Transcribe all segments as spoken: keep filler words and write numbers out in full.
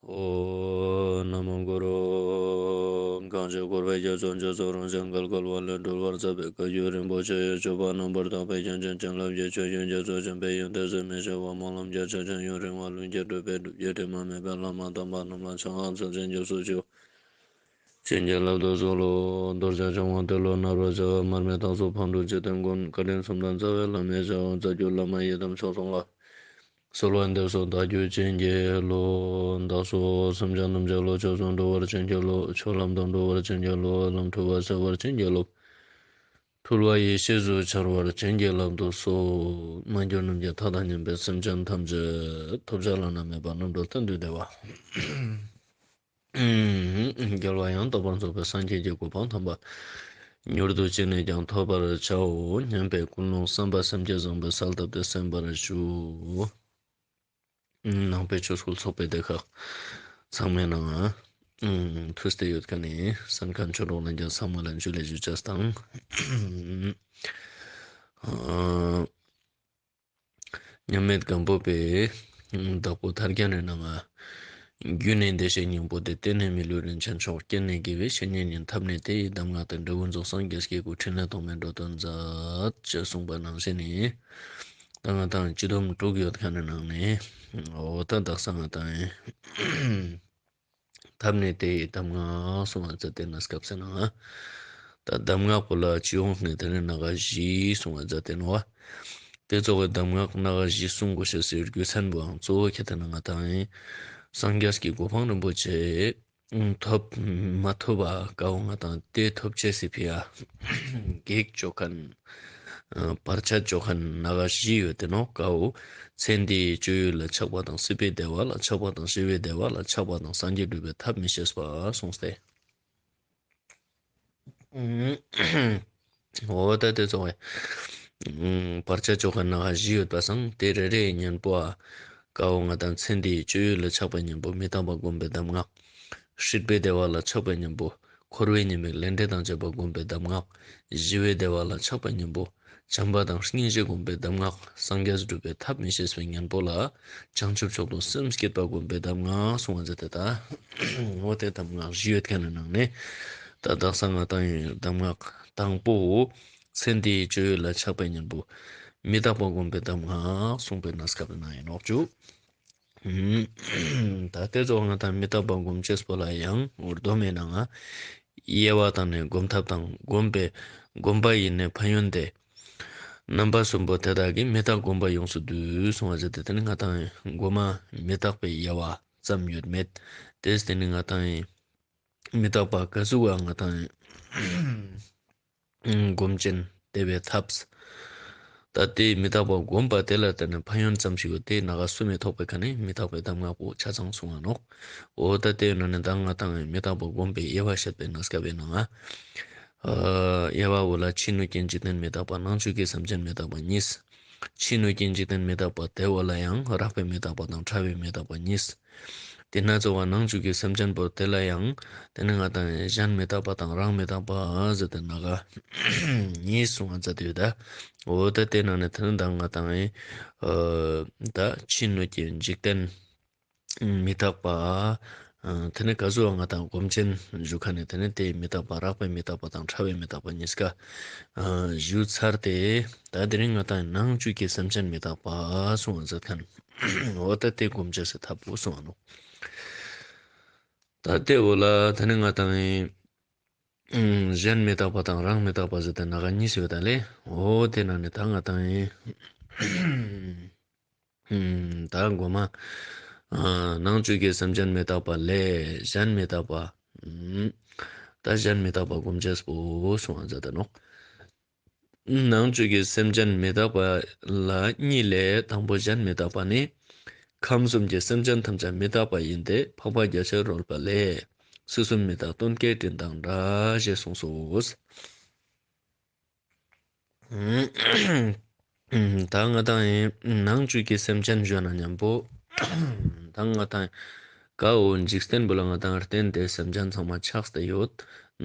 ཨོ། ན་མོ་གུ་རུ། གང་ཞིག་འཁོར་བའི་རྒྱ་མཚོ་མཇུག་རྫོགས་རང་བྱུང་གལ་གལ་བ་ལས་སྒྲོལ་བར་མཛད་པའི་བཀའ་བརྒྱུད་རིན་པོ་ཆེ་ཡི་སྤྱོད་པ་རྣམ་པར་དག་པའི་ཞིང་ཆེན་བྱིན་རླབས་ཀྱི་ཆུ་རྒྱུན་རྒྱ་མཚོ་ཆེན་པོའི་ཡོན་ཏན་ཟད་མི་ཤེས་པ་སྨོན་ལམ་རྒྱ་ཆེ་ཞིང་ཡུན་རིང་བ་ལྷུན་གྱིས་གྲུབ་པའི་སྒྲུབ་བརྒྱུད་དྲི་མ་མེད་པའི་བླ་མ་དམ་པ་རྣམས་ལ་ཕྱག་འཚལ་ཞིང་སྐྱབས་སུ་མཆིའོ། བྱིན་གྱིས་བརླབ་ཏུ་གསོལ་ལོ། རྡོ་རྗེ་འཆང་དབང་ཏེ་ལོ་ནཱ་རོ་མཇལ། མར་མི་དྭགས་སོགས་ཕག་གྲུ་འཇིག་རྟེན་མགོན། བཀའ་དྲིན་གསུམ་ལྡན་རྩ་བའི་བླ་མའི་ཞབས། རྩ་བརྒྱུད་བླ་མ་ཡི་དམ་ཆོས་སྲུང་ལ། གསོལ་བ་འདེབས་སོ་བདག་རྒྱུད་བྱིན་གྱིས་རློབས། བདག་སོགས་སེམས་ཅན་ཐམས་ཅད་བློ་ཆོས་སུ་འགྲོ་བར་བྱིན་གྱིས་རློབས། ཆོས་ལམ་དུ་འགྲོ་བར་བྱིན་གྱིས་རློབས། ལམ་འཁྲུལ་བ་སེལ་བར་བྱིན་གྱིས་རློབས། འཁྲུལ་བ་ཡེ་ཤེས་སུ་འཆར་བར་བྱིན་གྱིས་བརླབ་ཏུ་གསོལ། མ་གྱུར་ནམ་མཁའི་མཐའ་དང་མཉམ་པའི་སེམས་ཅན་ཐམས་ཅད་ཐོབ་བྱ་བླ་ན་མེད་པ་རྣམ་གྲོལ་གཏན་དུ་བདེ་བ། རྒྱལ་བ་ཡང་དག་པར་རྫོགས་པའི་སངས་རྒྱས་ཀྱི་གོ་འཕང་དམ་པ་མྱུར་དུ་ཅི་ནས་ཀྱང་ཐོབ་པར་བྱའོ་སྙམ་པའི་ཀུན་སློང་བསམ་པ་སེམས་བསྐྱེད་བཟང་པོས་གསལ་བཏབ་སྟེ་གསན་པར་ཞུ། ནང་པའི་ཆོས་སྐུལ་ཚོགས་པའི་སྡེ་ཁག་ཚང་མའི་ནང་ང་ཐུགས་གཏད་ཡོད་མཁན་ནི་གསན་མཁན་ཆོས་གྲོགས་ལྷན་རྒྱས་ཚང་མ་ལ་འཇུ་ལེ་ཞུ་ཅེས་དང་། མཉམ་མེད་སྒམ་པོ་པས་བདག་པོ་ཐར་རྒྱན་རི་ནང་ང་། རྒྱུ་ནི་བདེ་གཤེགས་སྙིང་པོ་སྟེ། རྟེན་ནི་མི་ལུས་རིན་ཆེན་མཆོག་རྐྱེན་ནི་དགེ་བའི་བཤེས་གཉེན་ཡིན། ཐབས་ནི་དེ་ཡི་གདམས་ངག་དང་། འབྲས་བུ་རྫོགས་སངས་རྒྱས་ཀྱི་སྐུ། ཕྲིན་ལས་ཐོགས་མེད་འགྲོ་དོན་མཛད། ཅེས་གསུངས་པ་ནང་བཞིན་ནི། ད་ང་དང་སྤྱི་སྡོམ་དྲུག་ཡོད་མཁན་ནི་ནང་ནས། འོ་ད་དག་ས་ང་དང་ཐབས་ནི་དེ་ཡི་གདམས་ངག་གསུང་བ་མཛད་དེ་ན་སྐབས་སུ་ན། ད་གདམས་ངག་པོ་ལ་སྤྱི་ཡོངས་ནས་དེ་ནི་སྣ་ཁ་བཞི་གསུང་བ་མཛད་དེ་ནོ། དེ་ཚོ་གི་གདམས་ངག་སྣ་ཁ་བཞི་གསུང་དགོས་ཤེས་སི་རྒྱུ་མཚན་པོའང་གཙོ་བོ་ཁྱེད་དེ་ན་ང་དང་སངས་རྒྱས་ཀྱི་གོ་འཕང་རིན་པོ་ཆེ་ཐོབ་མ་ཐོབ་པ་ཀའོ་ང་དང་དེ་ཐོབ་ཆེས་སི་ཕི་ཡ་གེགས་བཅོ་མཁན། བར་ཆད་བཅོ་མཁན་སྣ་ཁ་བཞི་ཡོད་དེ་ནོ་ཀའོ། ཚེ་འདིའི་སྤྱོད་ཡུལ་ལ་ཆགས་པ་དང་། སྲིད་པའི་བདེ་བ་ལ་ཆགས་པ་དང་། ཞི་བའི་བདེ་བ་ལ་ཆགས་པ་དང་། སངས་རྒྱས་སྒྲུབ་པའི་ཐབས་མི་ཤེས་པ་གསུངས་ཏེ། འོ་ད་དེ་ཚོ་བའི་བར་ཆད་བཅོ་མཁན་སྣ་ཁ་བཞི་ཡོད་པ་སང་དེ་རེ་རེའི་གཉེན་པོ་ཨ། ཀའོ་ང་དང་ཚེ་འདིའི་སྤྱོད་ཡུལ་ལ་ཆགས་པའི་གཉེན་པོ་མི་རྟག་པ་སྒོམ་པའི་གདམས་ངག་སྲིད་པའི་བདེ་བ་ལ་ཆགས་པའི་གཉེན་པོ། འཁོར་བའི་ཉེས་དམིགས་ལས་འབྲས་དང་བཅས་པ་སྒོམ་པའི་གདམས་ངག་ཞི་བའི་བདེ་བ་ལ་ཆགས་པའི་གཉེན་པོ། བྱམས་པ་དང་སྙིང་རྗེ་སྒོམ་པའི་གདམས་ངག་སངས་རྒྱས་སྒྲུབ་པའི་ཐབས་མི་ཤེས་པའི་གཉེན་པོ་ལ། བྱང་ཆུབ་མཆོག་ཏུ་སེམས་བསྐྱེད་པ་སྒོམ་པའི་གདམས་ངག་གསུང་བ་མཛད་དེ་ད། འོ་དེ་གདམས་ངག་བཞི་ཡོད་མཁན་ནི་ནང་ནས། ད་དག་ས་ང་དང་ཡི་གདམས་ངག་དང་པོ། ཚེ་འདིའི་སྤྱོད་ཡུལ་ལ་ཆགས་པའི་གཉེན་པོ། མི་རྟག་པ་སྒོམ་པའི་གདམས་ངག་གསུངས་པའི་གནས་སྐབས་ནང་ཡིན་ནོག་ཅུ། ད་ལྟའི་ཚོ་ང་དང་མི་རྟག་པ་སྒོམ་ཅེས་པོ་ལ་ཡང་འུར་རྡོ་མེད་ན་ང་། དབྱེ་བ་དང་ནི་སྒོམ་ཐབས་དང་སྒོམ་པའི་སྒོམ་པ་ཡི་ནི་ཕན་ཡོན་ཏེ། རྣམ་པ་གསུམ་པོ་དེ་དག་གིས་མི་རྟག་སྒོམ་པ་ཡོངས་སུ་བསྡུས་གསུང་བ་ཟེར་ཏེ་དེ་ནི་ང་དང་སྒོམ་མི་རྟག་པའི་དབྱེ་བ་ཙམ་ཡོད་མེད། དེས་དེ་ནི་ང་དང་མི་རྟག་པ་ག་ཟུག་བ་ང་དང་སྒོམ་ཅན་དེ་བའི་ཐབས། ད་དེ་མི་རྟག་པ་སྒོམ་པ་དེ་ལ་བརྟེན་ནས་ཕན་ཡོན་ཙམ་ཞིག་ཡོད་དེ་ན་ག་སུ་མི་ཐོགས་པའི་ཁ་ནས་མི་རྟག་པའི་གདམས་ངག་པོ་ཆ་ཚང་གསུང་བ་ནོག་འོ་ད་དེ་ནང་ནས་ད་ང་དང་མི་རྟག་པ་སྒོམ་པའི་དབྱེ་བ་བཤད་པའི་གནས་སྐབས་ཡིན་ནོ་ང་། དབྱེ་བ་འོ་ལ་ཕྱི་སྣོད་ཀྱི་འཇིག་རྟེན་མི་རྟག་པ། ནང་བཅུད་ཀྱི་སེམས་ཅན་མི་རྟག་པ་གཉིས། ཕྱི་སྣོད་ཀྱི་འཇིག་རྟེན་མི་རྟག་པ་དེ་འོ་ལ་ཡང་རགས་པའི་མི་རྟག་པ་དང་ཕྲ་བའི་མི་རྟག་པ་གཉིས། དེ་ན་གཙོ་བོ་ནང་བཅུད་ཀྱི་སེམས་ཅན་པོ་དེ་ལ་ཡང་དེ་ནི་ང་དང་གཞན་མི་རྟག་པ་དང་རང་མི་རྟག་པ་ཟེར་ཏེ་ན་ག་གཉིས་གསུང་བ་མཛད་དེ་ཡོད་ད། འོ་ད་དེ་ནང་ནས་དེ་ནི་ད་ང་དང་ད་ཕྱི་སྣོད་ཀྱི་འཇིག་རྟེན་མི་རྟག་པ། དེ་ནི་ག་ཟུག་ང་དང་སྒོམ་ཆེན་ཞུ་ཁ་ནས་དེ་ནི་དེ་མི་རྟག་པ་རགས་པའི་མི་རྟག་པ་དང་ཕྲ་བའི་མི་རྟག་པ་གཉིས་ཀ་ཞུ་ཚར་ཏེ། ད་དེ་རིང་ང་དང་ནང་བཅུད་ཀྱི་སེམས་ཅན་མི་རྟག་པ་གསུང་བ་མཛད་མཁན། འོ་ད་དེ་སྒོམ་བྱེད་སའི་ཐབས་པོ་གསུང་བ་ནོ། ད་དེ་འོ་ལ་ད་ནི་ང་དང་གཞན་མི་རྟག་པ་དང་རང་མི་རྟག་པ་ཟེར་ཏེ་ན་ག་གཉིས་ཡོད་ད་ལེ། འོ་དེ་ནང་ནས་ད་ང་དང་ད་འགོ་མ། ནང་བཅུད་ཀྱི་སེམས་ཅན་མི་རྟག་པ་ལས་གཞན་མི་རྟག་པ། ད་གཞན་མི་རྟག་པ་སྒོམ་བྱེད་པོ་གསུང་བ་མཛད་ད་ནོ། ནང་བཅུད་ཀྱི་སེམས་ཅན་མི་རྟག་པ་ལ་གཉིས་ལས་དང་པོ་གཞན་མི་རྟག་པ་ནི། ཁམས་གསུམ་གྱི་སེམས་ཅན་ཐམས་ཅད་མི་རྟག་པ་ཡིན་ཏེ་འཕགས་པ་རྒྱ་ཆེར་རོལ་པ་ལས། སྲིད་གསུམ་མི་རྟག་སྟོན་ཀའི་སྤྲིན་དང་འདྲ་ཞེས་གསུངས་སོ། ད་ང་དང་ནང་བཅུད་ཀྱི་སེམས་ཅན་ཞུ་ན་མཉམ་པོ། ད་ང་དང་ཀ་འོ་འཇིག་རྟེན་པོ་ལ་ང་དང་རྟེན་དེ་སེམས་ཅན་ཚང་མ་ཆགས་ཏེ་ཡོད།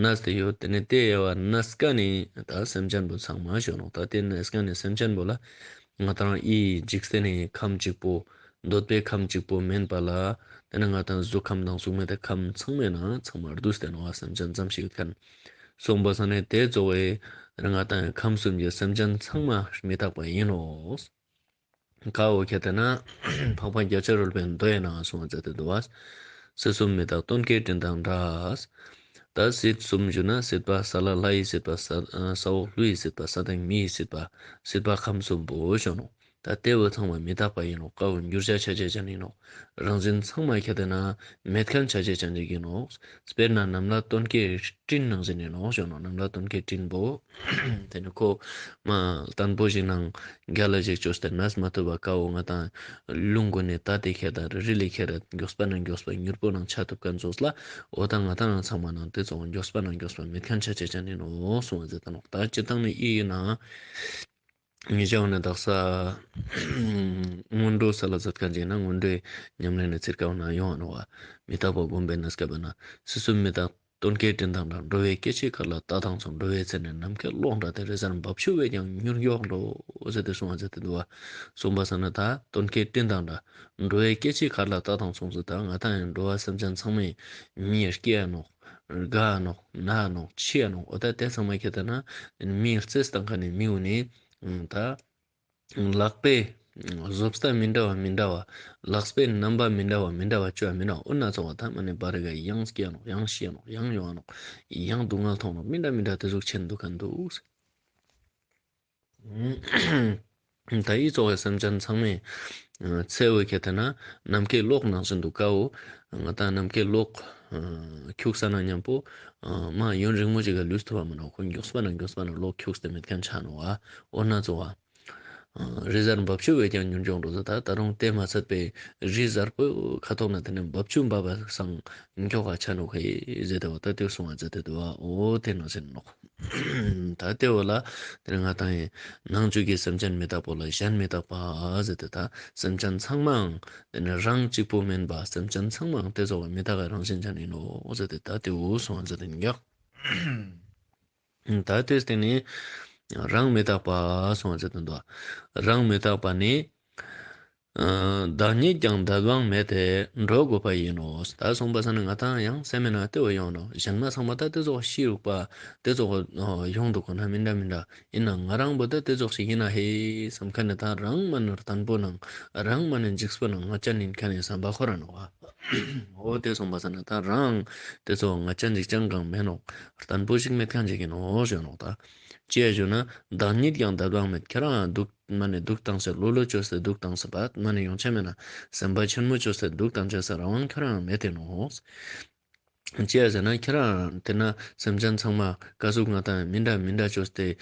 གནས་ཏེ་ཡོད། དེ་ནི་དེ་ཡ་བ་གནས་ཀ་ནི་ད་སེམས་ཅན་པོ་ཚང་མ་ཞུ་ནོ། ད་དེ་གནས་ཀ་ནི་སེམས་ཅན་པོ་ལ་ང་དང་ཨི་འཇིག་རྟེན་ནི་ཁམས་གཅིག་པོ་འདོད་པའི་ཁམས་གཅིག་པོ་མིན་པ་ལ། དེ་ནས་ང་དང་གཟུགས་ཁམས་དང་གཟུགས་མེད་དེ་ཁམས་ཚང་མའི་ནང་ཚང་མ་བསྡུས་ཏེ་ནོག་བ། སེམས་ཅན་ཙམ་ཞིག་ཡོད་མཁན། སོང་པ་སང་ནས་དེ་གཙོ་བོའི་རང་ང་དང་ཁམས་གསུམ་གྱི་སེམས་ཅན་ཚང་མ་མི་རྟག་པ་ཡིན་ནོ། ཀ་བོ་ཁྱེར་ཏེ་ན་འཕགས་པ་རྒྱལ་བ་རོལ་པའི་མདོ་ཡི་ནང་གསུངས་པ་མཛད་དེ་འདུག་བ། སྲིད་གསུམ་མི་རྟག་སྟོན་ཀའི་སྤྲིན་དང་འདྲ། ད་སྲིད་གསུམ་ཞུ་ན་སྲིད་པ་ས་ལ་ལྷ་ཡི་སྲིད་པ། ས་ས་འོག་ཀླུ་ཡི་སྲིད་པ། ས་སྟེང་མི་ཡི་སྲིད་པ། སྲིད་པ་ཁམས་གསུམ་པོ་ཞུ་ནོ། ད་དེ་བོ་ཚང་མ་མི་རྟག་པ་ཡིན་ནོ། ཀ་བོ་འགྱུར་བྱ་ཆ་བྱེད་ཅན་ཡིན་ནོ། རང་བཞིན་ཚང་མ་ཁྱེར་ཏེ་ན་མེད་མཁན་ཆ་བྱེད་ཅན་ཅིག་ཡིན་ནོ། དཔེར་ན་ནམ་ལ་སྟོན་ཀའི་སྤྲིན་ནང་བཞིན་ཡིན་ནོ་ཞུ་ནོ། ནམ་ལ་སྟོན་ཀའི་སྤྲིན་པོ། དེ་ནི་ཁོ་མ་བརྟན་པོ་ཞིག་ནང་རྒྱ་ལ་ཞིག་བཅོས་ཏེ་ནས་མ་ཐུབ་པ་ཀ་བོ་ང་དང་རླུང་གོ་ནས་ད་དེ་ཁྱེར་ད་རི་ལི་ཁྱེར་མགྱོགས་པ་ནང་མགྱོགས་པ་མྱུར་པོ་ནང་ཆ་ཐུབ་མཁན་ཚོགས་ལ། འོ་ད་ང་དང་རང་ཚང་མ་ནང་དེ་ཚོ་མགྱོགས་པ་ནང་མགྱོགས་པ་མེད་མཁན་ཆ་བྱེད་ཅན་ཡིན་ནོ་གསུངས་པ་མཛད་ད་ནོ། ད་སྤྱིར་བཏང་ནི་ཨི་ཡིན་ན། ངེད་ཅག་ནི་དག་ས་སྔོན་འགྲོ་ས་ལ་མཛད་མཁན་ཅིག་ན་སྔོན་འགྲོའི་ཉམས་ལེན་ནི་ཚིར་ཀ་བ་ན་ཡོང་བ་ནོ་བ། མི་རྟག་པ་བསྒོམས་པའི་གནས་སྐབས་ན་སྲིད་གསུམ་མི་རྟག་སྟོན་ཀའི་སྤྲིན་དང་འདྲ། འགྲོ་བའི་སྐྱེ་འཆིའི་མཁའ་ལ་ལྟ་དང་མཚུངས། འགྲོ་བའི་ཚེ་ནི་ནམ་མཁའི་གློག་འདྲ་སྟེ། རི་གཟར་འབབ་ཆུ་བས་ཀྱང་མྱུར་མགྱོགས་འགྲོ། ཟེར་ཏེ་གསུངས་པ་མཛད་དེ་འདུག་བ། གསུངས་པ་སང་ན་ད་སྟོན་ཀའི་སྤྲིན་དང་འདྲ། འགྲོ་བའི་སྐྱེ་འཆིའི་མཁའ་ལ་ལྟ་དང་མཚུངས་སུ། ད་ང་དང་ཡང་འགྲོ་བ་སེམས་ཅན་ཚང་མས་མི་ཡི་སྐྱེ་ཡ་ནོག་རྒ་ཡ་ནོག་ན་ཡ་ནོག་འཆི་ཡ་ནོག་འོ་ད་དེ་ཚང་མ་ཁྱེར་ད་ན་མིའི་རྩིས་བཏང་མཁན་ནི་མི་འུ་ནི་ད། ལག་པས་བཟོ་ལྟ་མི་འདྲ་བ་མི་འདྲ་བ། ལག་པས་རྣམ་པ་མི་འདྲ་བ་མི་འདྲ་བ་བཅོས་མི་འདྲ་བ། འོ་ན་ཚོ་བ་ད་མ་ནི་བར་ག་ཡང་སྐྱེ་ཡ་ནོག་ཡང་ཤི་ཡ་ནོག་ཡང་ཡོང་ཡ་ནོག་ཡང་སྡུག་བསྔལ་མཐོང་ནོག་མི་འདྲ་མི་འདྲ་དེ་ཟུག་ཆེན་འདུག་ག་འདུག་ད་ཨི་ཚོགས་ཀྱི་སེམས་ཅན་ཚང་མས་ཚེ་འོད་ཁྱེར་ཏེ་ན་ནམ་མཁའི་གློག་ནང་བཞིན་དུ་དཀའོ། ང་ད་ནམ་མཁའི་གློག་ཁྱུག་ས་ན་མཉམ་པོ་མ་ཡུན་རིང་མོ་ཅིག་ག་ལུས་ཐུབ་པ་མ་ནོག་ཁོ་མགྱོགས་པ་ན་མགྱོགས་པ་ན་གློག་ཁྱུགས་ཏེ་མེད་མཁན་ཆ་ནོག་ཨ། འོ་ན་ཚོ་བ། རི་གཟར་འབབ་ཆུ་བས་ཀྱང་མྱུར་མགྱོགས་འགྲོ་ཟེར། ད་ད་རུང་དེ་མ་ཚད་པའི་རི་གཟར་པོ་ཁ་ཐོག་ན་དེ་ནས་འབབ་ཆུ་འབབ་པ་སང་མགྱོགས་པ་ཆ་ནོག་ཧེ་ཟེར་ཏེ་བ་ད་དེ་གསུང་བ་མཛད་དེ་འདུག་བ། འོ་དེ་ནང་བཞིན་ནོག་ད་དེ་བ་ལ་དེ་ནས་ང་དང་ཡིན་ནང་བཅུད་ཀྱི་སེམས་ཅན་མི་རྟག་པོ་ལ་གཞན་མི་རྟག་པ་ཟེར་ཏེ། ད་སེམས་ཅན་ཚང་མའང་དེ་ནས་རང་གཅིག་པུ་མིན་པ་སེམས་ཅན་ཚང་མའང་དེ་ཚོ་བ་མི་རྟག་པའི་རང་བཞིན་ཅན་ཡིན་ནོ་ཟེར་ཏེ། ད་དེ་འུ་གསུང་བ་མཛད་དེ་ཡོད། ད་དེ་སྟེང་ནས་རང་མི་རྟག་པ་གསུངས་པ་ཟེར་དུ་འདུག་རང་མི་རྟག་པ་ནི། ཨ། བདག་ཉིད་ཀྱང་འདས་པའང་མེད་དེ། འགྲོ་དགོས་པ་ཡིན་ནོ། ད་གསུངས་པ་ས་ནི་ང་དང་ཡང་སེམས་མེད་ན་ལྟེ་བ་ཡོང་ནོ། གཞན་མ་ཚང་མ་ད་དེ་ཚོ་ཤི་རུག་པ་དེ་ཚོ་ཡོང་འདུག་གོ་ན་མི་འདྲ་མི་འདྲ་ཡིན་ན་ང་རང་པོ་ད་དེ་ཚོ་ཞིག་ཡིན་ན་ཧེ་བསམ་མཁན་ནི་ད་རང་མ་ནི་བརྟན་པོ་ནང་རང་མ་ནི་འཇིགས་པོ་ནང་ང་ཅན་ཡིན་མཁན་ནི་བསམ་པ་ཁོ་རང་ནོ། འོ་དེ་གསུངས་པ་ས་ན་ད་རང་དེ་ཚོ་ང་ཅན་འཇིགས་ཅན་གང་མེད་ནོག་བརྟན་པོ་ཞིག་མེད་མཁན་ཅིག་ཡིན་ནོ་ཞུ་ནོག་ད་ཅི་ཡ་ཞུ་ན་བདག་ཉིད་ཀྱང་འདས་པའང་མེད། ཁྱེད་རང་སྡུག་མ་ནས་སྡུག་བཏང་ཟེར་ལོ་ལོ་བཅོས་ཏེ་སྡུག་བཏང་ཟེར་བ་མ་ནས་ཡོང་ཆ་མེད་ན་སེམས་པ་ཆེན་མོ་བཅོས་ཏེ་སྡུག་བཏང་བཅོས་ཟེར་རང་དབང་ཁྱེད་རང་མེད་དེ་ནོ། ཅི་ཡ་ཟེར་ན་ཁྱེད་རང་དེ་ན་སེམས་ཅན་ཚང་མ་ཀ་ཟུག་ང་དང་མི་འདྲ་མི་འདྲ་བཅོས་ཏེ་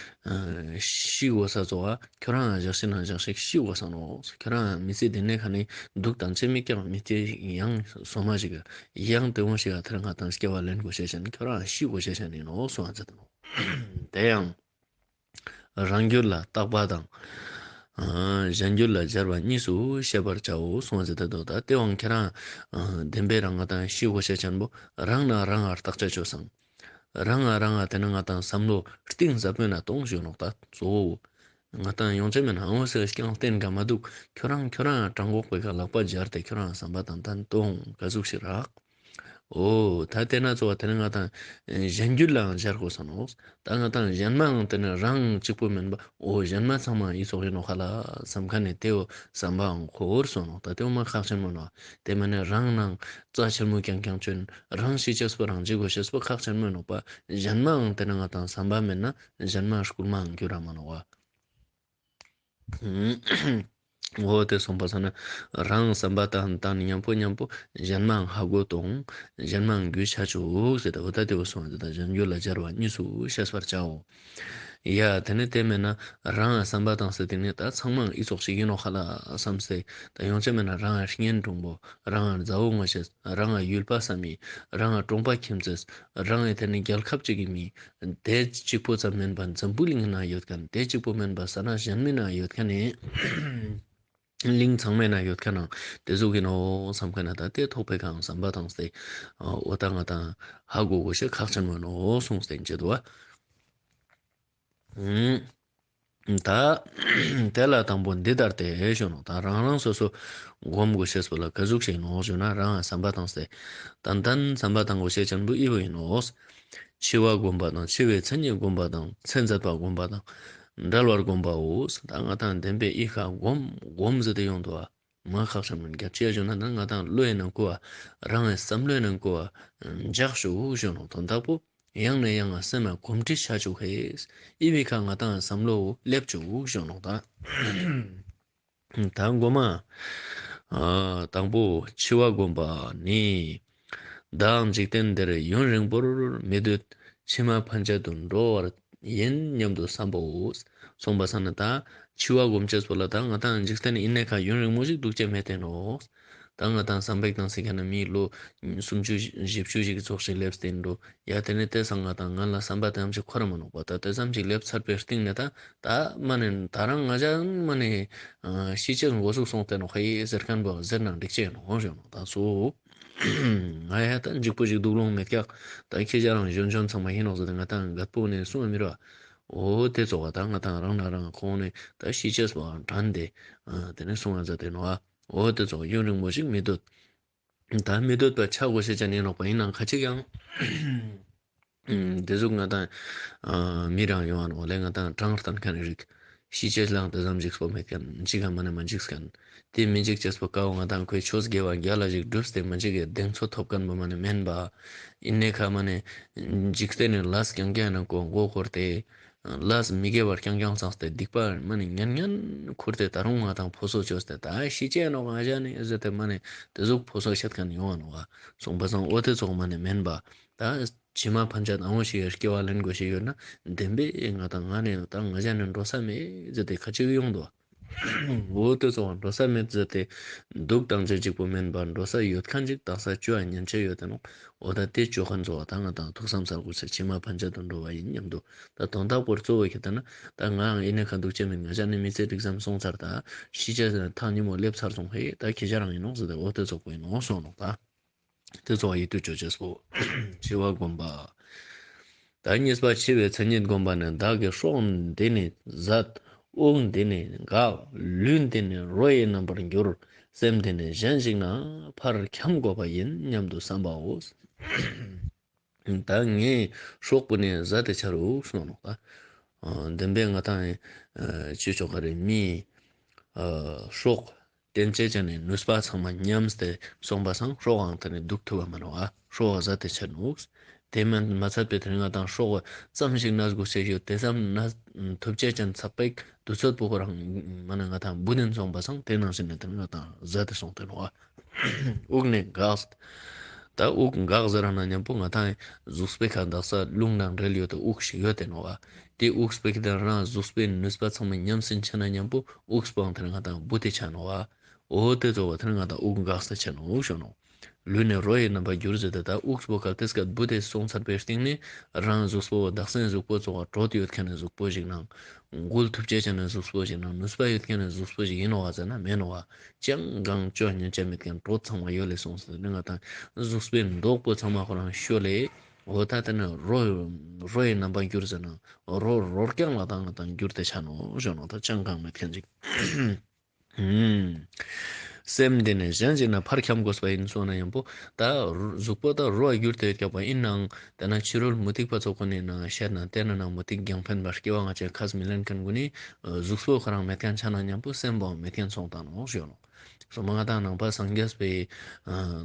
ཤི་དགོས་ས་ཚོ་བ། ཁྱོད་རང་ཞག་ཤིག་ན་ཞག་ཤིག་ཤི་དགོས་ས་ནོ། ཁྱོད་རང་མི་ཚེ་འདི་ནས་ཁ་ནས་སྡུག་དང་ཆེ་མི་ཀྱང་མི་ཚེ་ཡང་སོ་མ་ཞིག་ཡང་དེ་འོང་ཞིག་ཨ་ཐར་ང་དང་སྐྱེ་བ་ལེན་དགོས་ཤེས་ཤན་ཁྱོད་རང་ཤི་དགོས་ཤེས་ཤན་ཡིན་ནོ་གསུངས་ཟེར་དང་། དེ་ཡང་རང་རྒྱུད་ལ་རྟག་པ་དང་། གཞན་རྒྱུད་ལ་སྦྱར་བ་གཉིས་སུ་ཤེས་པར་བྱའོ་གསུངས་ཟེར་ད་དོ། ད་དེ་བང་ཁྱེད་རང་བདེན་པའི་རང་ང་དང་ཤི་དགོས་ཤེས་ཆེན་པོ་རང་ན་རང་ང་བརྟག་དཔྱད་བྱོས་སང་། རང་ང་རང་ང་དེ་ནི་ང་དང་བསམ་བློ་གཏིང་ཟབ་པོས་ན་གཏོང་ཞུ་ནོག་ད་གཙོ་བོ། ང་དང་ཡོང་ཆེ་མེད་ན་འོ་ཟེར་ཀྱང་བསྟན་ག་མ་འདུག་ཁྱོད་རང་ཁྱོད་རང་དྲང་གོག་པའི་ཁ་ལག་པ་སྦྱར་ཏེ་ཁྱོད་རང་བསམ་པ་དང་ལྡན་གཏོང་ག་ཟུག་ཞིག་རག་འོ་ད་དེ་ན་གཙོ་བོ་དེ་ནི་ང་དང་གཞན་རྒྱུད་ལའང་སྦྱར་དགོས་ས་ནོག་ད་ང་དང་གཞན་མའང་དེ་ནི་རང་གཅིག་པུ་མིན་པ་འོ་གཞན་མ་ཚང་མ་ཡི་ཚོགས་ཡིན་ནོག་ཧ་ལ་བསམ་མཁན་ནི་དེའོ་བསམ་པའང་འཁོར་སོང་ནོག་ད་དེའོ་མ་ཁག་ཆེན་མོ་ནོག་དེ་མ་ནི་རང་ནང་རྩ་ཆེན་མོ་རྐྱང་རྐྱང་ཆོན་རང་ཤི་ཅེས་པོ་རང་བྱེད་དགོས་ཤེས་པོ་ཁག་ཆེན་མོ་ནོག་པ། གཞན་མའང་དེ་ནི་ང་དང་བསམ་པ་མེད་ན་གཞན་མ་སྐུལ་མའང་འགྱུར་ར་མ་ནོག་བ། འོ་དེ་གསུངས་པ་ས་ན་རང་བསམ་པ་དང་དང་མཉམ་པོ་མཉམ་པོ་གཞན་མའང་ཧ་གོ་དང་གཞན་མའང་རྒྱུས་ཆ་ཆོག་ཟེར་ད་འོ་ད་དེ་བོ་གསུངས་ཟེར་ད་གཞན་རྒྱུད་ལ་སྦྱར་བ་གཉིས་སུ་ཤེས་པར་བྱའོ། ཡ་དེ་ནི་དེ་མེད་ན་རང་བསམ་པ་དང་ཟེར་དེ་ནི་ད་ཚང་མ་ཨི་ཚོགས་ཤིག་ཡིན་ནོག་ཧ་ལ་བསམ་སེ་ད་ཡོང་ཆ་མེད་ན་རང་གཉེན་དྲུང་པོ་རང་མཛའ་བོ་ངོ་ཤེས་རང་ཡུལ་པ་བསམ་མི་རང་གྲོང་པ་ཁྱིམ་མཚེས་རང་དེ་ནི་རྒྱལ་ཁབ་ཅིག་གི་མི། དེ་གཅིག་པོ་ཙམ་མིན་པར་འཛམ་བུ་གླིང་ན་ཡོད་མཁན་དེ་གཅིག་པོ་མིན་པར་ས་ན་གཞན་མི་ན་ཡོད་མཁན་ནི་གླིང་ཚང་མའི་ན་ཡོད་མཁན་ནང་དེ་ཟུག་གི་ནོ་བསམ་མཁན་ན་ད་དེ་ཐོག་པའི་གང་བསམ་པ་དང་སྟེ་འོ་ད་ང་དང་ཧ་གོ་གོ་ཤེས་ཁག་ཆེན་མོ་ནོ་གསུངས་ཏེ་འཇེ་དུ་བ། ད་དེ་ལ་དང་པོ་འདི་ལྟར་ཏེ་ཞུ་ནོ། ད་རང་རང་སོ་སོ་སྒོམ་དགོས་ཤེས་པོ་ལ་ག་ཟུག་ཞིག་ནོ་ཞུ་ན། རང་བསམ་པ་བཏང་སྟེ་ཏན་ཏན་བསམ་པ་བཏང་དགོས་ཤེས་ཅན་པོ་ཨི་བོ་ཡིན་ནོ། འཆི་བ་སྒོམ་པ་དང་། འཆི་བའི་མཚན་ཉིད་སྒོམ་པ་དང་། ཚེ་འཛད་པ་སྒོམ་པ་དང་། འབྲལ་བ་སྒོམ་པའོ། ད་ང་དང་བདེན་པའི་ཨི་ཁ་སྒོམ་སྒོམ་ཟེར་ཏེ་ཡོང་དུ་བ། མ་ཁག་ཆེན་མོ་རྒྱབ་ཆེ་ཞུ་ན། ད་ང་དང་བློའི་ནང་ཀུ་བ་རང་བསམ་བློའི་ནང་ཀུ་བ་འཇགས་ཞུ་ཞུ་ནོ། དོན་དག་པོ་ཡང་ནས་ཡང་ང་སེམས་ལ་གོམས་འདྲིས་བྱ་བཅུག་ཧེ། ཨི་བི་ཁ་ང་དང་བསམ་བློ་སླེབས་བཅུག་ཞུ་ནོ། ད་ད་མགོ་མ། ཨ། དང་པོ་འཆི་བ་སྒོམ་པ་ནི། བདག་འཇིག་རྟེན་འདིར་ཡུན་རིང་པོར་མི་སྡོད། ཕྱི་མ་ཕན་ཆད་དུ་འགྲོ་བ་ཡིན་སྙམ་དུ་བསམ་པའོ། གསུངས་པ་སང་ན་ད་འཆི་བ་སྒོམ་ཅེས་པོ་ལ་ད་ང་དང་འཇིག་རྟེན་ཨི་ནེ་ཁ་ཡུན་རིང་མོ་ཞིག་འདུག་ཅེས་མེད་དེ་ནོ། ད་ང་དང་བསམ་པའི་བཏང་སྲིད་ཁ་ན་མི་ལོ་སུམ་ཅུ་བཞི་བཅུ་ཞིག་ཚོགས་ཤིག་སླེབས་ཏེ་འགྲོ། ཡ་དེ་ནས་དེ་སང་ང་དང་ང་ལ་བསམ་པ་དེ་ཙམ་ཞིག་འཁོར་མ་ནོག་པ། ད་དེ་ཙམ་ཞིག་སླེབས་ཚར་བའི་སྟེང་ནས་ད་ད་མ་ནས་ད་རང་ང་ཅག་མ་ནས་ཤི་ཆེད་འགོ་ཚུགས་སོང་སྟེ་ནོ། ཧེ་ཟེར་མཁན་པོ་ཟེར་ན་འགྲིག་ཅེས་ནོ་ཞུ་ནོ། ད་སོ་ང་ཡ་ད་འཇིགས་པོ་ཞིག་སྡུག་ལོང་མེད་ཀྱག། ད་ཁྱེད་ཅག་རང་གཞོན་གཞོན་ཚང་མ་ཡིན་ནོག་ཟེར་ཏེ་ང་དང་རྒད་པོ་ནས་གསུང་བ་མི་རོ། འོ་དེ་ཚོ་བ་ད་ང་དང་རང་ན་རང་ཁོང་ནས་ད་ཤི་ཆེས་པོ་དྲན་ཏེ་དེ་ནས་གསུང་བ་མཛད་དེ་ནོ། འོ་དེ་ཚོ་ཡུན་རིང་མོ་ཞིག་མི་སྡོད། ད་མི་སྡོད་པ་ཆ་དགོས་ཤེས་ཅན་ཡིན་ནོག་པ། ཡིན་ནའང་ཁ་ཅིག་ཡང་དེ་ཟུག་ང་དང་མི་རང་ཡོང་བ་ནོ་ལས་ང་དང་གྲངས་བསྟན་མཁན་རིགས། ཤི་ཆེས་ལའང་དེ་ཙམ་འཇིགས་པོ་མེད་མཁན། འཇིགས་ག་མ་ནས་མ་འཇིགས་མཁན། དེ་མི་འཇིགས་ཅེས་པོ་ཀའོ་ང་དང་ཁོའི་ཆོས་དགེ་བ་རྒྱ་ལ་ཞིག་བསྒྲུབས་ཏེ་མ་འཇིགས་གི་གདེང་ཚོད་ཐོབ་མཁན་པོ་མ་ནས་མེན་པ། ཡིན་ནའི་ཁ་མ་ནས་འཇིག་རྟེན་ནས་ལས་རྐྱང་རྐྱང་ནང་མགོ་མགོ་འཁོར་ཏེ། ལས་མི་དགེ་བ་རྐྱང་རྐྱང་བསགས་ཏེ་སྡིག་པ་མ་ནས་ཉན་ཉན་ཁུར་ཏེ་ད་རུང་ང་དང་ཕོ་སོ་བཅོས་ཏེ་ད་ཤི་ཆེས་ནོ་ང་ཅག་ནི་ཟེར་ཏེ་མ་ནས་དེ་ཟུག་ཕོ་སོ་བཤད་མཁན་ཡོང་བ་ནོ་བ། གསུངས་པ་སང་འོ་དེ་ཚོགས་མ་ནས་མེན་པ། ད་ཕྱི་མ་ཕན་ཆད་ཨ་འོ་ཞིག་སྐྱེ་བ་ལེན་དགོས་ཤེས་ཡོད་ན་བདེན་པའི་ང་དང་ང་ནས་ད་ང་ཅག་ནས་འགྲོ་ས་མེད་ཟེར་ཏེ་ཁ་ཅིག་ཡོང་དོ། འོ་དེ་ཚོ་འགྲོ་ས་མེད་ཟེར་ཏེ་སྡུག་དང་ཅི་འཇིགས་པོ་མེན་པར་འགྲོ་ས་ཡོད་མཁན་ཅིག་དག་ས་བཅོ་ཡ་ཉན་ཆ་ཡོད་དེ་ནོ། འོ་ད་དེ་བཅོ་མཁན་ཚོ་བ་ད་ང་དང་ཐུགས་བསམ་ཚར་དགོས་ཚེ་ཕྱི་མ་ཕན་ཆད་དུ་འགྲོ་བ་ཡིན་སྙམ་དུ། ད་དོན་དག་པོར་གཙོ་བོ་ཁྱེད་ད་ན་ད་ངའང་ཨི་ནེ་ཁ་འདུག་ཅེས་མིན། ང་ཅག་ནི་མི་ཚེ་འགྲིག་ཙམ་སོང་ཚར། ད་ཤི་ཆ་ཐག་ཉེ་མོ་སླེབས་ཚར་སོང་། ཧེ་ད་ཁྱེད་ཅག་རང་ཡིན་ནོག་ཟེར་ཏེ་འོ་དེ་ཚོགས་པོ་ཡིན་ནོ་གསུངས་ནོག་ད། དེ་ཚོ་བ་ཡིད་དུ་བཅོ་ཅེས་པོ། འཆི་བ་སྒོམ་པ། ད་གཉིས་པ་འཆི་བའི་མཚན་ཉིད་སྒོམ་པ་ནི། བདག་གི་སྲོག་འདི་ནི་ཟད། དབུགས་འདི་ནི་འགག། ལུས་འདི་ནི་རོ་ཡི་རྣམ་པར་འགྱུར། སེམས་འདི་ནི་གཞན་ཞིག་ན་ཕར་འཁྱམས་དགོས་པ་ཡིན་སྙམ་དུ་བསམ་པའོ། ད་ངའི་སྲོག་པོ་ནི་ཟད་དེ་ཆ་རུག་གསུངས་ནོ། ད་བདེན་པའི་ང་དང་ཅི་ཆོག་ག་རེ་མི་སྲོག་བསྟན་བྱེད་ཅན་ནི་ནུས་པ་ཚང་མ་ཉམས་ཏེ་སོང་པ་སང་སྲོག་ཨང་ད་ནི་འདུག་ཐུབ་པ་མ་ནོ་བ། སྲོག་ཟད་དེ་ཆ་ནུག། དེ་མིན་མ་ཚད་པའི་དེ་རིང་ང་དང་སྲོག་ཙམ་ཞིག་ན་དགོས་ཤེས་ཡོད། དེ་ཙམ་ན་ཐུབ་བྱེད་ཅན་ཚགས་པའི་དུས་ཚོད་པོ་ཁོ་རང་མ་ནི་ང་དང་བུ་ནན་སོང་པ་སང་དེ་ནང་བཞིན་ནི་དེ་རིང་ང་དང་ཟད་དེ་སོང་དེ་ནོ་བ། དབུགས་ནི་འགག། ད་དབུགས་འགག་ཟེར་ན་མཉམ་པོ་ང་དང་གཟུགས་པོའི་ཁ་དག་ས་རླུང་དང་འབྲེལ་ཡོད་དེ་དབུགས་ཤིག་ཡོད་དེ་ནོ་བ། དེ་དབུགས་པོའི་ཁ་དང་རང་གཟུགས་པོའི་ནུས་པ་ཚང་མ་ཉམས་སུ་ཆ་ན་མཉམ་པོ་དབུགས་པོའང་དེ་ང་དང་བུ་དེ་ཆ་ནོ་བ། འོ་དེ་ཚོ་བ་དེ་ང་དང་དབུགས་འགག་ས་ཆ་ནོ་ཞུ་ནོ། ལུས་ནི་རོ་ཡི་རྣམ་པར་འགྱུར་ཟེར་ཏེ་ད་དབུགས་པོ་ག་དེ་སྐད་བུ་དེ་སོང་ཚར་བའི་སྟེང་ནས་རང་གཟུགས་པོ་བ་དག་སེན་གཟུགས་པོ་ཚོ་བ་དྲོད་ཡོད་མཁན་ནི་གཟུགས་པོ་ཞིག་ནང་། འགུལ་ཐུབ་བྱེད་ཅན་ནི་གཟུགས་པོ་ཞིག་ནང་ནུས་པ་ཡོད་མཁན་ནི་གཟུགས་པོ་ཞིག་ཡིན་ནོ་བ་ཟེར་ན་མེད་ནོ་བ། ཅང་གང་བཅོ་ཉན་ཆ་མེད་མཁན་དྲོད་ཚང་མ་ཡོད་ལས་སོང་ཟེར་ནས་ང་དང་གཟུགས་པོའི་མདོག་པོ་ཚང་མ་ཁོ་རང་ཤོ་ལས། འོ་ད་དེ་ནི་རོ་རོ་ཡི་རྣམ་པར་འགྱུར་ཟེར་ན་རོ་རོ་རྐྱང་ལ་ད་ང་དང་འགྱུར་ཏེ་ཆ་ནོ་ཞུ་ནོ། ད་ཅང་གང་མེད་མཁན་ཅིག། ཨུམ། སེམས་འདི་ནི་གཞན་ཞིག་ན་ཕར་འཁྱམས་དགོས་པ་ཡིན་སོང་ན་མཉམ་པོ་ད་གཟུགས་པོ་ད་རོ་བ་འགྱུར་ཏེ་ཡོད་ཀྱག་པ་ཡིན་ནའང་དེ་ན་ཕྱི་རོལ་མུ་སྟེགས་པ་ཚོ་ཁོ་ནས་ནང་བཤད་ན་དེ་ན་ནང་མུ་སྟེགས་རྒྱང་འཕེན་པ་སྐྱེ་བ་སྔ་ཕྱི་ཁས་མི་ལེན་མཁན་ཀུན་ནི་གཟུགས་པོ་ཁོ་རང་མེད་མཁན་ཆ་ན་མཉམ་པོ་སེམས་པོའང་མེད་མཁན་སོང་ད་ནོ་ཞུ་ནོ། སོ་མ་ང་དང་ནང་པ་སངས་རྒྱས་པའི་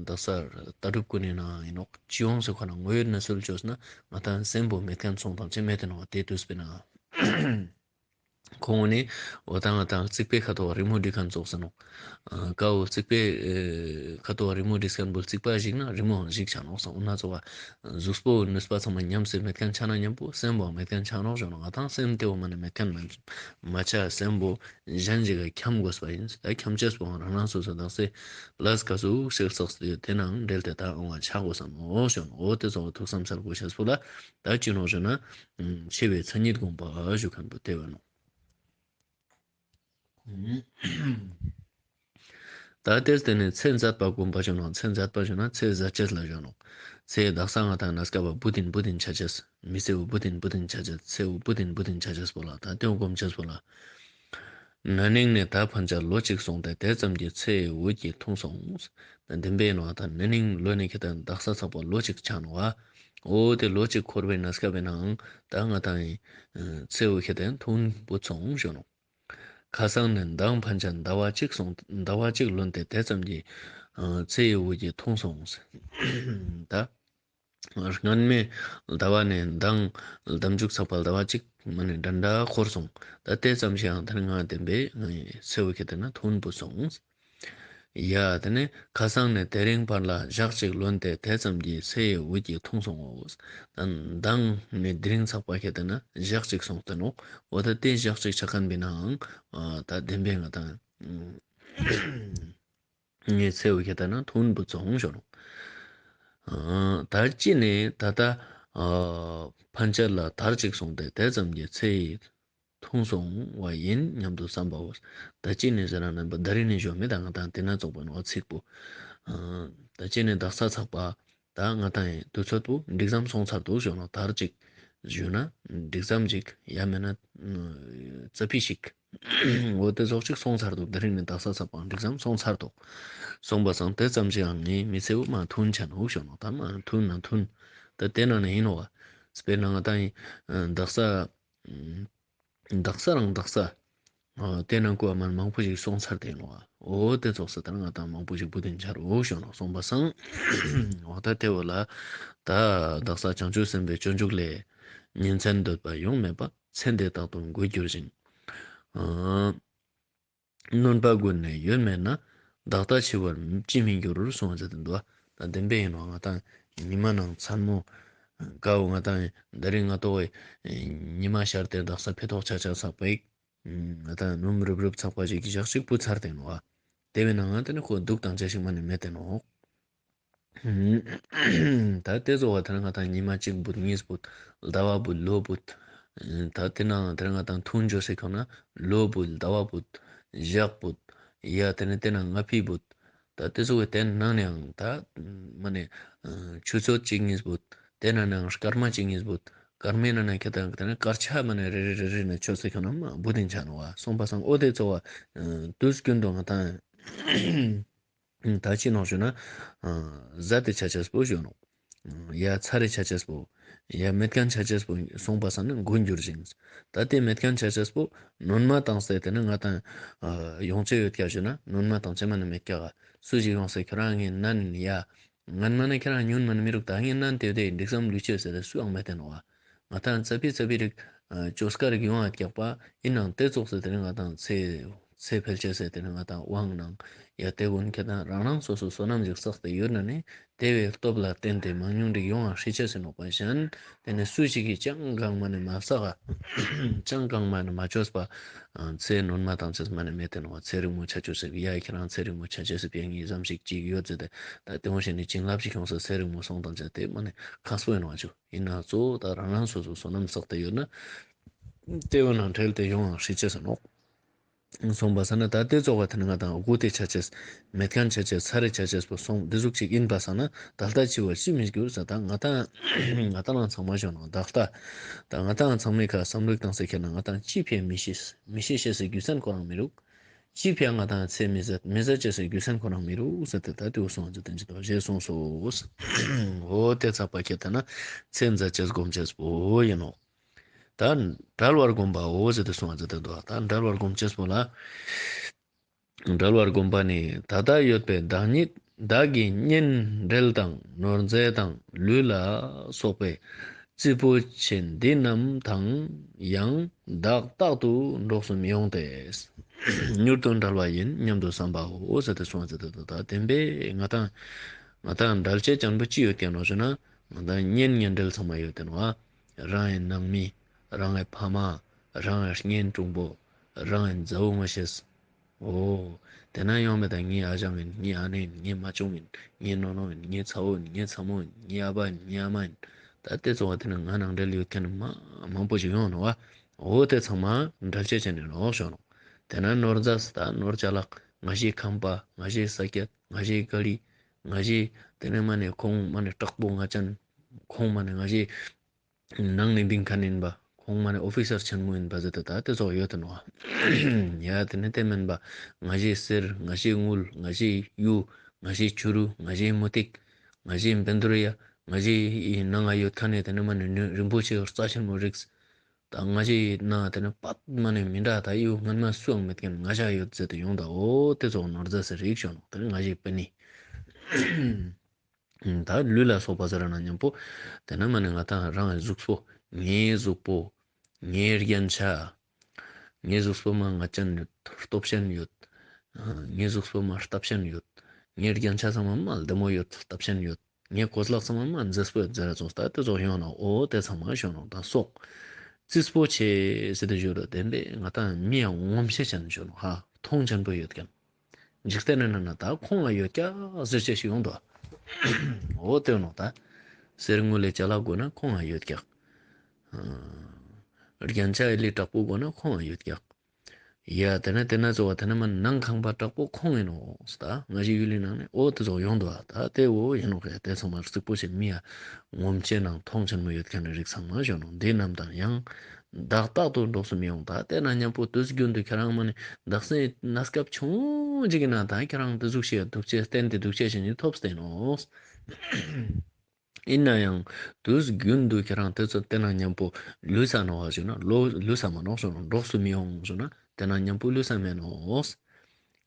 དག་ས་ལྟ་གྲུབ་ཀུན་ནས་ནང་ཡིན་ནོ། སྤྱི་ཡོངས་སུ་ཁོ་ན་དངོས་ཡོད་གནས་ཚུལ་བཅོས་ན་ང་དང་སེམས་པོ་མེད་མཁན་སོང་དང་ཅི་མེད་དེ་ནོ་དེ་དུས་པའི་ནང་། ཁོང་ནི་འོ་ད་ང་དང་རྩིག་པའི་ཁ་ཐོག་རི་མོ་འབྲི་མཁན་ཚོགས་ཟེར་ནོ། ཀ་འོ་རྩིག་པའི་ཁ་ཐོག་རི་མོ་འབྲི་མཁན་པོ་རྩིག་པ་ཞིག་ན་རི་མོའང་ཞིག་ཆ་ནོག་སོང་ན་ཚོ་བ། གཟུགས་པོ་ནུས་པ་ཚང་མ་ཉམས་སུ་མེད་མཁན་ཆ་ན་མཉམ་པོ་སེམས་པོ་མེད་མཁན་ཆ་ནོག་ཞུ་ནོ། ང་དང་སེམས་དེ་འོ་མ་ནི་མེད་མཁན་མ་ཆ་སེམས་པོ་གཞན་ཞིག་གི་འཁྱམ་དགོས་པ་ཡིན། ད་འཁྱམ་ཅེས་པོའང་རང་རང་སོ་སོ་དག་སེ་ལས་ཀ་སུ་ཞིག་བསགས་ཏེ་དེ་ནང་འབྲེལ་ཏེ་ད་འོང་བ་ཆ་དགོས་སམ་འོ་ཞུ་ནོ། འོ་དེ་ཚོ་བ་ཐུགས་བསམ་ཚར་དགོས་ཤེས་པོ་ལ། ད་ཅི་ནོ་ཞུ་ན། འཆི་བའི་མཚན་ཉིད་སྒོམ་པ་ཞུ་མཁན་པོ་དེ་བ་ནོ། ད་ལྟས་དེ་ནས་ཚེ་ཟད་པ་བསྒོམ་པ་ཞུ་ནོ། ཚེ་ཟད་པ་ཞུ་ན་ཚེ་ཟད་ཅེས་ལ་ཞུ་ནོ། ཚེ་དག་ས་ང་དང་གནས་སྐབས་བུ་དིན་བུ་དིན་ཆ་ཅེས། མི་ཚེ་བུ་དིན་བུ་དིན་ཆ་ཅེས། ཚེ་བུ་དིན་བུ་དིན་ཆ་ཅེས་པོ་ལ། ད་དེ་བསྒོམ་ཅེས་པོ་ལ། ན་ནིང་ནས་ད་ཕན་ཆད་ལོ་གཅིག་སོང་སྟེ། དེ་ཙམ་གྱིས་ཚེ་ཡི་འུ་སྐྱེས་ཐུང་སོང་། ད་བདེན་པའི་ནོ། ད་ན་ནིང་ལོ་ནས་ཁྱེད་ད་དག་ས་ཚགས་པ་ལོ་གཅིག་ཆགས་ནོ་བ། འོ་དེ་ལོ་གཅིག་འཁོར་བའི་གནས་སྐབས་པའི་ནང་ད་ང་དང་ཡིན་ཚེ་བུ་ཁྱེད་ད་ཐུང་བུ་སོང་ཞུ་ནོ། ཁ་སང་ནས་མདང་ཕན་ཆད་ཟླ་བ་གཅིག་སོང་། ཟླ་བ་གཅིག་ལོན་ཏེ་དེ་ཙམ་གྱིས་ཚེ་ཡི་འུ་སྐྱེས་ཐུང་སོང་། ད་སྔན་མའི་ཟླ་བ་ནས་མདང་ཟླ་མཇུག་ཚགས་པ་ཟླ་བ་གཅིག་མ་ནས་འདྲ་འདྲ་འཁོར་སོང་། ད་དེ་ཙམ་ཞིག་ཡང་དེར་ང་བདེན་པའི་ཚེ་བུ་ཁྱེད་ད་ན་ཐུང་བུ་སོང་། ཡ་དེ་ནས་ཁ་སང་ནས་དེ་རིང་བར་ལ་ཞག་གཅིག་ལོན་ཏེ་དེ་ཙམ་གྱིས་ཚེ་ཡི་འུ་སྐྱེས་ཐུང་སོང་ངོ་། ད་མདང་ནས་དེ་རིང་ཚགས་པ་ཁྱེད་ད་ན་ཞག་གཅིག་སོང་སྟེ་ནོ། འོ་ད་དེ་ཞག་གཅིག་ཆ་མཁན་པའི་ནའང་ད་བདེན་པའི་ང་དང་ངའི་ཚེ་བུ་ཁྱེད་ད་ན་ཐུང་བུ་སོང་ཞུ་ནོ། ད་ཅི་ནས་ད་ལྟ་ཕན་ཆད་ལ་དར་གཅིག་སོང་སྟེ་དེ་ཙམ་གྱིས་ཚེ་ཡི་ཐུང་སོང་བ་ཡིན་སྙམ་དུ་བསམ་པའོ། ད་ཅི་ནས་ཟེར་ན་ནམ་པ་ད་རིང་ནས་ཞོ་མེད་ད་ང་དང་དེ་ན་ཙོགས་པ་ནོ་ཚིག་པོ། ད་ཅི་ནས་དག་ས་ཚགས་པ་ད་ང་དང་ཡིན་དུས་ཚོད་པོ་འགྲིག་ཙམ་སོང་ཚར་འདུག་ཞུ་ནོ། དར་གཅིག་ཞུ་ན་འགྲིག་ཙམ་ཅིག་ཡང་མིན་ན་རྩ་ཕི་ཞིག་འོ་དེ་ཙོགས་ཅིག་སོང་ཚར་འདུག་དེ་རིང་ནས་དག་ས་ཚགས་པ་འགྲིག་ཙམ་སོང་ཚར་འདུག་སོང་པ་སང་དེ་ཙམ་ཞིག་ཡང་ངའི་མི་ཚེ་བོ་མ་ཐུང་ཆ་ནོ་ཞུ་ནོ། ད་མ་ཐུང་ན་ཐུང་། ད་དེ་ན་ནས་ཡིན་ནོ་བ། དཔེར་ན་ང་དང་ཡིན་དག་ས་དག་ས་རང་དག་ས། དེ་ནང་ཀོ་མ་མང་པོ་ཞིག་སོང་ཚར་དེ་ནོ། འོ་དེ་ཙོགས་ས་དེར་ང་དང་མང་པོ་ཞིག་བུ་དིན་ཆ་རུ་འོ་ཞུ་ནོ། སོང་པ་སང་འོ་ད་དེ་བོ་ལ་ད་དག་ས་བྱང་ཆུབ་སེམས་དཔའི་སྤྱོད་འཇུག་ལས། ཉིན་མཚན་འདོད་པ་ཡོང་མེད་པ། ཚེ་འདི་རྟག་ཏུ་འགོར་འགྱུར་ཞིང་། ཨ། སྣོན་པ་ཀུན་ནས་ཡོད་མེད་ན། བདག་ལྟ་འཆི་བར་ཅིས་མི་འགྱུར་གསུངས་ཟེར་དུ་འདུག་ད་བདེན་པའི་ཡིན་ནོ། ང་དང་ཉི་མ་ནང་མཚན་མོ་ཀའོ་ང་དང་ད་རིང་ང་ཏོ་ཉི་མ་ཤར་ཏེ་དག་ས་ཕེ་ཏོག་ཆ་ཆ་ཚགས་པ་ཡིག་ང་དང་ནུམ་རུབ་རུབ་ཚགས་པ་ཞིག་གི་ཞག་ཅིག་པུ་ཚར་ཏེ་ནོ། དེ་བས་ན་ང་དེ་ནི་ཁོ་སྡུག་དང་བཅས་ཤིག་མ་ནི་མེད་དེ་ནོ། ད་དེ་ཚོ་བ་དེ་ང་དང་ཉི་མ་གཅིག་བུད་གཉིས་བུད་ཟླ་བ་བུད་ལོ་བུད། ད་དེ་ནང་དེ་ང་དང་ཐུང་འཇོ་སེ་ཁོ་ན་ལོ་བུད་ཟླ་བ་བུད་ཞག་བུད། ཡ་དེ་ནི་དེ་ན་ང་ཕི་བུད། ད་དེ་ཚོ་བའི་དེ་ནང་ནའང་ད་མ་ནི་ཆུ་ཚོད་གཅིག་གཉིས་བུད། དེ་ན་ནའང་སྐར་མ་གཅིག་གཉིས་བུད། སྐར་མའི་ནང་ན་ཁྱེད་དང་དེ་ནི་སྐར་ཆ་མ་ནི་རེ་རེ་རེ་རེ་ནས་ཆོད་སེ་ཁོ་ན་མ་བུད་དེ་ཆ་ནོ་བ། སོང་པ་སང་འོ་དེ་ཚོ་བ་དུས་རྒྱུན་དུ་ང་དང་ད་ཅི་ནོ་ཞུ་ན། ཟ་དེ་ཆ་ཆེས་པོ་ཞུ་ནོ། ཡ་ཚ་རེ་ཆ་ཆེས་པོ། ཡ་མེད་མཁན་ཆ་ཆེས་པོ་སོང་པ་སང་ནི་འགོར་འགྱུར་ཞིང་། ད་དེ་མེད་མཁན་ཆ་ཆེས་པོ་སྣོན་མ་བཏང་སྟེ་དེ་ནི་ང་དང་ཡོང་ཆེ་ཡོད་ཀྱག་ཞུ་ན་སྣོན་མ་བཏང་ཆེ་མ་ནི་མེད་ཀྱག་སུ་ཞིག་ཡོང་སེ་ཁྱོད་རང་ངའི་ནན་ཡ། ངན་མ་ནི་ཁྱོད་རང་ཉུན་མ་ནི་མི་རུག་ད་ངའི་ནན་དེ་དེ་འགྲིག་བསམ་ལུས་ཆེ་ཟེར་ཏེ་སུའང་མེད་དེ་ནོ་བ། ང་དང་རྩ་བི་རྩ་བི་རིག་ཅོ་སྐ་རིག་ཡོང་ཨ་ཀྱག་པ་ཡིན་ནང་དེ་ཙོགས་སེ་དེ་ནི་ང་དང་ཚེ་ཚེ་འཕེལ་ཆེ་སེ་དེ་ནི་ང་དང་དབང་ནང་ཡ་དེ་ཀུན་ཁྱེད་དང་རང་རང་སོ་སོ་བསོད་ནམས་ཞིག་བསགས་ཏེ་ཡོད་ན་ནི་དེ་བའི་སྟོབས་ལ་བརྟེན་ཏེ་མང་ཉུང་རིག་ཡོང་ཨ་ཧྲི་ཆེ་སེ་ནོག་པ་གཞན་དེ་ནི་སུ་ཞིག་གིས་ཅང་གང་མ་ནི་མ་བསགས་ཨ་ཅང་གང་མ་ནི་མ་ཅོས་པ་ཚེ་སྣོན་མ་དང་ཆེས་མ་ནི་མེད་དེ་ནོ་བ། ཚེ་རིང་མོ་ཆ་ཅོ་སེ་ཡ་ཁྱེད་རང་ཚེ་རིང་མོ་ཆ་ཆེ་སེ་པའི་ངེས་བསམ་ཞིག་ཅིག་ཡོད་ཟེར་ཏེ་ད་དེ་འོང་ཞིག་ནི་བྱིན་རླབས་ཤིག་ཡོང་སེ་ཚེ་རིང་མོ་སོང་དང་ཆ་དེ་མ་ནི་ཁག་སོ་ཡིན་ནོ་བ་ཅུ། ཡིན་ན་གཙོ་བོ་ད་རང་རང་སོ་སོ་བསོད་ནམས་བསགས་ཏེ་ཡོད་ན། དེ་བོ་ནང་འབྲེལ་ཏེ་ཡོང་བ་ཧྲི་ཆེ་ཟེར་ནོག་སོང་པ་ས་ན་ད་དེ་ཚོགས་པ་དེ་ནི་ང་དང་དགུ་དེ་ཆ་ཆེས་མེད་མཁན་ཆ་ཆེས་ཚ་རེ་ཆ་ཆེས་པོ་སོང་འདི་ཟུག་ཅིག་ཡིན་པ་ས་ན་ད་ལྟ་འཆི་བར་ཅིས་མི་འགྱུར་ཟེར། ད་ང་དང་ང་དང་རང་ཚང་མ་ཞོན་ནོ་ད་ལྟ་ད་ང་དང་ཚང་མའི་ཁ་བསམ་བློ་བཏང་སེ་ཁྱེར་ན་ང་དང་ཅི་ཕན་མི་ཤེས་མི་ཤེས་ཤེས་སེ་རྒྱུ་མཚན་ཁོ་རང་མི་རུག་ཅི་ཕན་ང་དང་ཚེ་མི་ཟད་མི་ཟད་ཅེས་སེ་རྒྱུ་མཚན་ཁོ་རང་མི་རུག་ཟེར་ཏེ་ད་དེའུ་སོང་ཟེར་དེ་འཇི་ལྟ་བ་ཞེས་གསུངས་སོ། འོ་དེ་ཚགས་པ་ཁྱེད་ད་ན་ཚེ་མཛད་ཅེས་སྒོམ་ཅེས་པོ་ཡིན་ནོ། ད་བྲལ་བར་བསྒོམ་པའོ་ཟེར་ཏེ་གསུངས་ཟེར་ཏེ་འདུག་ད་བྲལ་བར་སྒོམ་ཅེས་པོ་ལ། བྲལ་བར་བསྒོམ་པ་ནི་ད་ལྟ་ཡོད་པའི་བདག་ཉིད་བདག་གི་གཉེན་འབྲེལ་དང་ནོར་རྫས་དང་ལུས་ལ་སོགས་པའི་རྩིས་པོ་ཆེ་འདི་རྣམས་དང་ཡང་བདག་རྟག་ཏུ་འགྲོགས་སུ་མི་འོང་སྟེ། མྱུར་དུ་འབྲལ་བ་ཡིན་སྙམ་དུ་བསམ་པའོ་ཟེར་ཏེ་གསུངས་ཟེར་ཏེ་འདུག་ད་བདེན་པས་ང་དང་ང་དང་འབྲལ་བྱེད་ཅན་པོ་ཅི་ཡོད་ཀྱང་ནོ་ཞུ་ན་ང་དང་གཉེན་ཉེ་འབྲེལ་ཚང་མ་ཡོད་དེ་ནོ། རང་གི་ནང་མི། རང་གི་ཕ་མ། རང་གི་གཉེན་དྲུང་པོ། རང་གི་མཛའ་བོ་ངོ་ཤེས། འོ། དེ་ན་ཡོང་མེད་ད་ངའི་ཨ་ཞང་ཡིན། ངའི་ཨ་ནེ་ཡིན། ངའི་མ་ཆུང་ཡིན། ངའི་ནོ་ནོ་ཡིན། ངའི་ཚ་བོ་ཡིན། ངའི་ཚ་མོ་ཡིན། ངའི་ཨ་ཕ་ཡིན། ངའི་ཨ་མ་ཡིན། ད་དེ་ཚོ་བ་དེ་ན་ང་ནང་འབྲེལ་ཡོད་མཁན་མ་མང་པོ་ཞིག་ཡོང་ནོ་བ། འོ་དེ་ཚང་མ་འབྲལ་བྱེད་བྱས་ནས་ལོག་ཤོག་ནོ། དེ་ན་ནོར་རྫས་ད་ནོར་ཅ་ལག་ང་ཞེས་ཁམས་པ། ང་ཞེས་ས་སྐྱ། ང་ཞེས་ག་རི། ང་ཞེས་དེ་ནས་མ་ནས་ཁོང་མ་ནས་དྲག་པོ་ང་ཅན། ཁོང་མ་ནས་ང་ཞེས་ནང་ནས་འདིང་མཁན་ཡིན་པ། ཁོང་མ་ནས་ཨོ་ཕི་སར་ཆེན་མོ་ཡིན་པ་ཟེར་ཏེ་ད་དེ་ཚོ་ཡོད་དེ་ནོ། ཡ་དེ་ནས་དེ་མིན་པ། ང་ཞེས་གསེར། ང་ཞེས་དངུལ། ང་ཞེས་གཡུ། ང་ཞེས་བྱུ་རུ། ང་ཞེས་མུ་ཏིག། ང་ཞེས་བཻ་ཌཱུརྱ། ང་ཞེས་ནང་ང་ཡོད་མཁན་ནས་དེ་ནས་མ་ནས་རིན་པོ་ཆེ་རྩ་ཆེན་མོ་རིགས། ད་ང་ཞེས་ན་དེ་ནས་པད་མ་ནས་མི་འདྲ་ད་ཡུ་སྔན་མ་སུའང་མེད་མཁན་ང་ཞ་ཡོད་ཟེར་ཏེ་ཡོང་ད། འོ་དེ་ཚོ་ནོར་རྫས་ཟེར་རིགས་བྱོན་ནོ། དེ་ནས་ང་ཞེས་པེ་ནི། ད་ལུས་ལ་སོགས་པ་ཟེར་ན་མཉམ་པོ། དེ་ན་མ་ནི་ང་དང་རང་གི་གཟུགས་པོ། ངའི་གཟུགས་པོ། ངའི་རྒྱན་ཆ། ངའི་གཟུགས་པོ་མ་ང་ཅན་ཡོད། སྟོབས་ཅན་ཡོད། ངའི་གཟུགས་པོ་མ་སྟབས་ཅན་ཡོད། ངའི་རྒྱན་ཆ་ཚང་མ་མ་ལྡེ་མོ་ཡོད། སྟབས་ཅན་ཡོད། ངའི་གོས་ལག་ཚང་མ་མ་མཛེས་པོ་ཡོད་ཟེར་ར་ཙོགས་ད་དེ་ཚོ་ཡོང་ནོ། འོ་དེ་ཚང་མ་ཞོན་ནོ། ད་སོགས། རྩིས་པོ་ཆེ་ཟེར་ཏེ་ཞུ་རོ། དེ་འདྲས་ང་དང་མི་ཡང་ངོམས་ཤེས་ཅན་ཞོན་ནོ། ཧ་མཐོང་ཅན་པོ་ཡོད་མཁན། འཇིག་རྟེན་ནི་ན་ན་ད་ཁོང་ང་ཡོད་ཀྱག་ཟེར་ཅེས་ཤིག་ཡོང་དོ། འོ་དེ་ནོ་ད། གསེར་དངུལ་ལས་ཅ་ལག་དགོས་ན་ཁོང་ང་ཡོད་ཀྱག། རྒྱན་ཆ་ཨེ་ལི་དྲག་པོ་དགོས་ན་ཁོང་ང་ཡོད་ཀྱག། ཡ་དེ་ན་དེ་ན་ཚོ་བ་དེ་ན་མ་ནང་ཁང་པ་དྲག་པོ་ཁོང་ཡིན་ནོ། ད་ང་ཞིག་ཡུལ་ལི་ནང་ནས་འོ་དེ་ཚོ་ཡོང་དོ། ད་དེ་འོ་ཡིན་ནོ་ག་དེ་ཚང་མ་རྩིག་པོ་ཆེ་མི་ཡ་ངོམས་ཆེ་ནང་མཐོང་ཆེན་མོ་ཡོད་མཁན་ནི་རིགས་ཚང་མ་ཞོན་ནོ། འདི་རྣམས་དང་ཡང་བདག་རྟག་ཏུ་འགྲོགས་སུ་མི་འོང་། ད་དེ་ན་མཉམ་པོ་དུས་རྒྱུན་དུ་ཁྱེད་རང་མ་ནི་བདག་སེམས་གནས་སྐབས་ཆུང་ཅིག་གི་ནང་ད་ཁྱེད་རང་དེ་ཟུག་ཤེས་སྡུག་ཅེས་བསྟན་ཏེ་སྡུག་ཅེས་ཤེས་ནི་ཐོབ་སྟེ་ནོ། ཡིན་ན་ཡང་དུས་རྒྱུན་དུ་ཁྱེད་རང་དེ་ཚོ་དེ་ན་མཉམ་པོ་ལུས་ས་ནོ་བ་ཞུ་ན་ལོ་ལུས་ས་མ་ནོ་ཞུ་ན་འགྲོགས་སུ་མི་འོང་ཞུ་ན་དེ་ན་མཉམ་པོ་ལུས་ས་མེད་ནོ།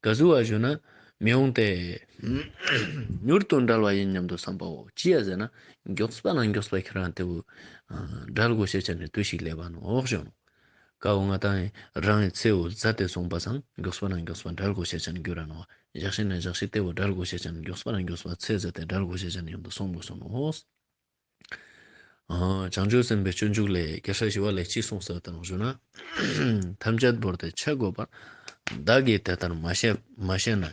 ག་ཟུག་བ་ཞུ་ན་མི་འོང་སྟེ། མྱུར་དུ་འབྲལ་བ་ཡིན་སྙམ་དུ་བསམ་པའོ། ཅི་ཡ་ཟེར་ན་མགྱོགས་པ་ན་མགྱོགས་པ་ཁྱེད་རང་དེ་བོ་འབྲལ་དགོས་ཤེས་ཆ་ནས་དུས་ཤིག་སླེབས་པ་ནོ་ཞུ་ནོ། ཀ་བོ་ང་དང་རང་གི་ཚེ་བོ་ཟ་སྟེ་སོང་པ་སང་མགྱོགས་པ་ན་མགྱོགས་པ་འབྲལ་དགོས་ཤེས་ཆ་ནས་འགྱུར་ར་ནོ། ཞག་ཤིག་ན་ཞག་ཤིག་དེ་བོ་འབྲལ་དགོས་ཤེས་ཆ་ནས་མགྱོགས་པ་ན་མགྱོགས་པ་ཚེ་ཟ་སྟེ་འབྲལ་དགོས་ཤེས་ཆ་ནས་ཡོང་དུ་སོང་དགོས་སོང་ནོ། ཨ། བྱང་ཆུབ་སེམས་དཔའི་སྤྱོད་འཇུག་ལས་རྒྱལ་སྲས་ཞི་བ་ལྷས་ཅི་གསུངས་ཟེར་བ་དང་ཞུ་ན། ཐམས་ཅད་བོར་ཏེ་ཆས་དགོས་པར། བདག་གིས་དེ་ལྟར་མ་བཤད་མ་བཤད་ན།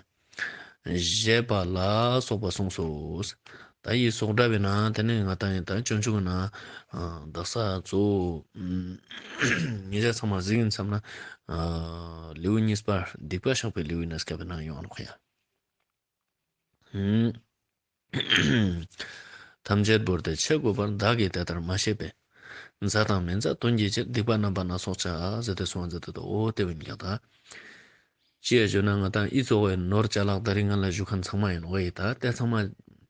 ཞེས་པ་ལ་སོགས་པ་གསུངས་སོ། ད་ཡི་སོགས་སྒྲ་བའི་ནང་དེ་ནས་ང་དང་ཡིན་ད་སྤྱོད་འཇུག་གི་ནང་། ཨ། བདག་ས་གཙོ་བོ། ཨ། ཉེ་ཆར་ཚང་མ་གཟིགས་ཡིན་བསམ་ན། ཨ། ལེའུ་གཉིས་པ་སྡིག་པ་བཤགས་པའི་ལེའུ་ཡིན་ན་སྐབས་ནང་ཡོང་ནོ་ཡ། ཐམས་ཅད་བོར་ཏེ་ཆས་དགོས་པར། བདག་གིས་དེ་ལྟར་མ་བཤད་པས། མཛའ་དང་མི་མཛའ་དོན་གྱི་ཕྱིར། སྡིག་པ་རྣམ་པ་སྣ་ཚོགས་བྱ། ཟེར་ཏེ་གསུངས་ཟེར་ཏེ་འོ་དེ་བོ་ཡིན་ཀྱང་ད། ཅི་ཡ་ཞུ་ན་ང་དང་ཨི་ཙོགས་པའི་ནོར་ཅ་ལག་ད་རིང་ང་ལ་ཞུ་མཁན་ཚང་མ་ཡིན་འོ་ཡི་ད་དེ་ཚང་མ་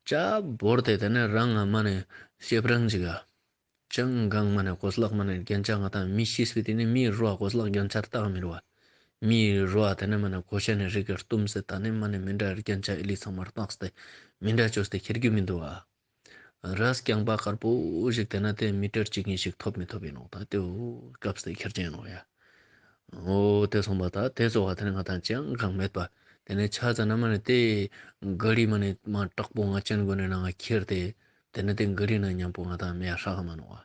ཅ་བོར་ཏེ་དེ་ནས་རང་ང་མ་ནས་ཤེབ་རང་ཅིག་ག་ཅང་གང་མ་ནས་གོས་ལག་མ་ནས་རྒྱན་ཆ་ང་དང་མི་ཤི་སྤི་དེ་ནས་མི་རོ་བ་གོས་ལག་རྒྱན་ཆ་རྟག་མི་རོ་བ། མི་རོ་བ་དེ་ནས་མ་ནས་གོ་ཤ་ནས་རིག་གར་གཏུམ་སེ་ད་ནས་མ་ནས་མི་འདྲ་རྒྱན་ཆ་ཨི་ལི་ཚང་མ་རྟགས་ཏེ་མི་འདྲ་བཅོས་ཏེ་ཁྱེར་རྒྱུ་མི་འདུག་བ། ར་རྐྱང་པ་དཀར་པོ་ཞིག་དེ་ན་དེ་མི་ཊར་གཅིག་གཉིས་ཤིག་ཐོབ་མི་ཐོབ་ཡིན་ནོ་ད་དེ་བོ་སྐབས་སེ་ཁྱེར་ཅན་ཡིན་ནོ་ཡ། འོ་དེ་སོང་པ་ད་དེ་ཚོ་བ་དེ་ནས་ང་དང་ཅང་གང་མེད་པ། དེ་ནས་ཆ་ཙ་ན་མ་ནས་དེ་ག་རི་མ་ནས་མ་དྲག་པོ་ང་ཅན་དགོས་ནས་ན་ང་ཁྱེར་ཏེ། དེ་ནས་དེ་ག་རི་ན་མཉམ་པོ་ང་དང་མེ་ཡ་ཧྲག་མ་ནོ་བ།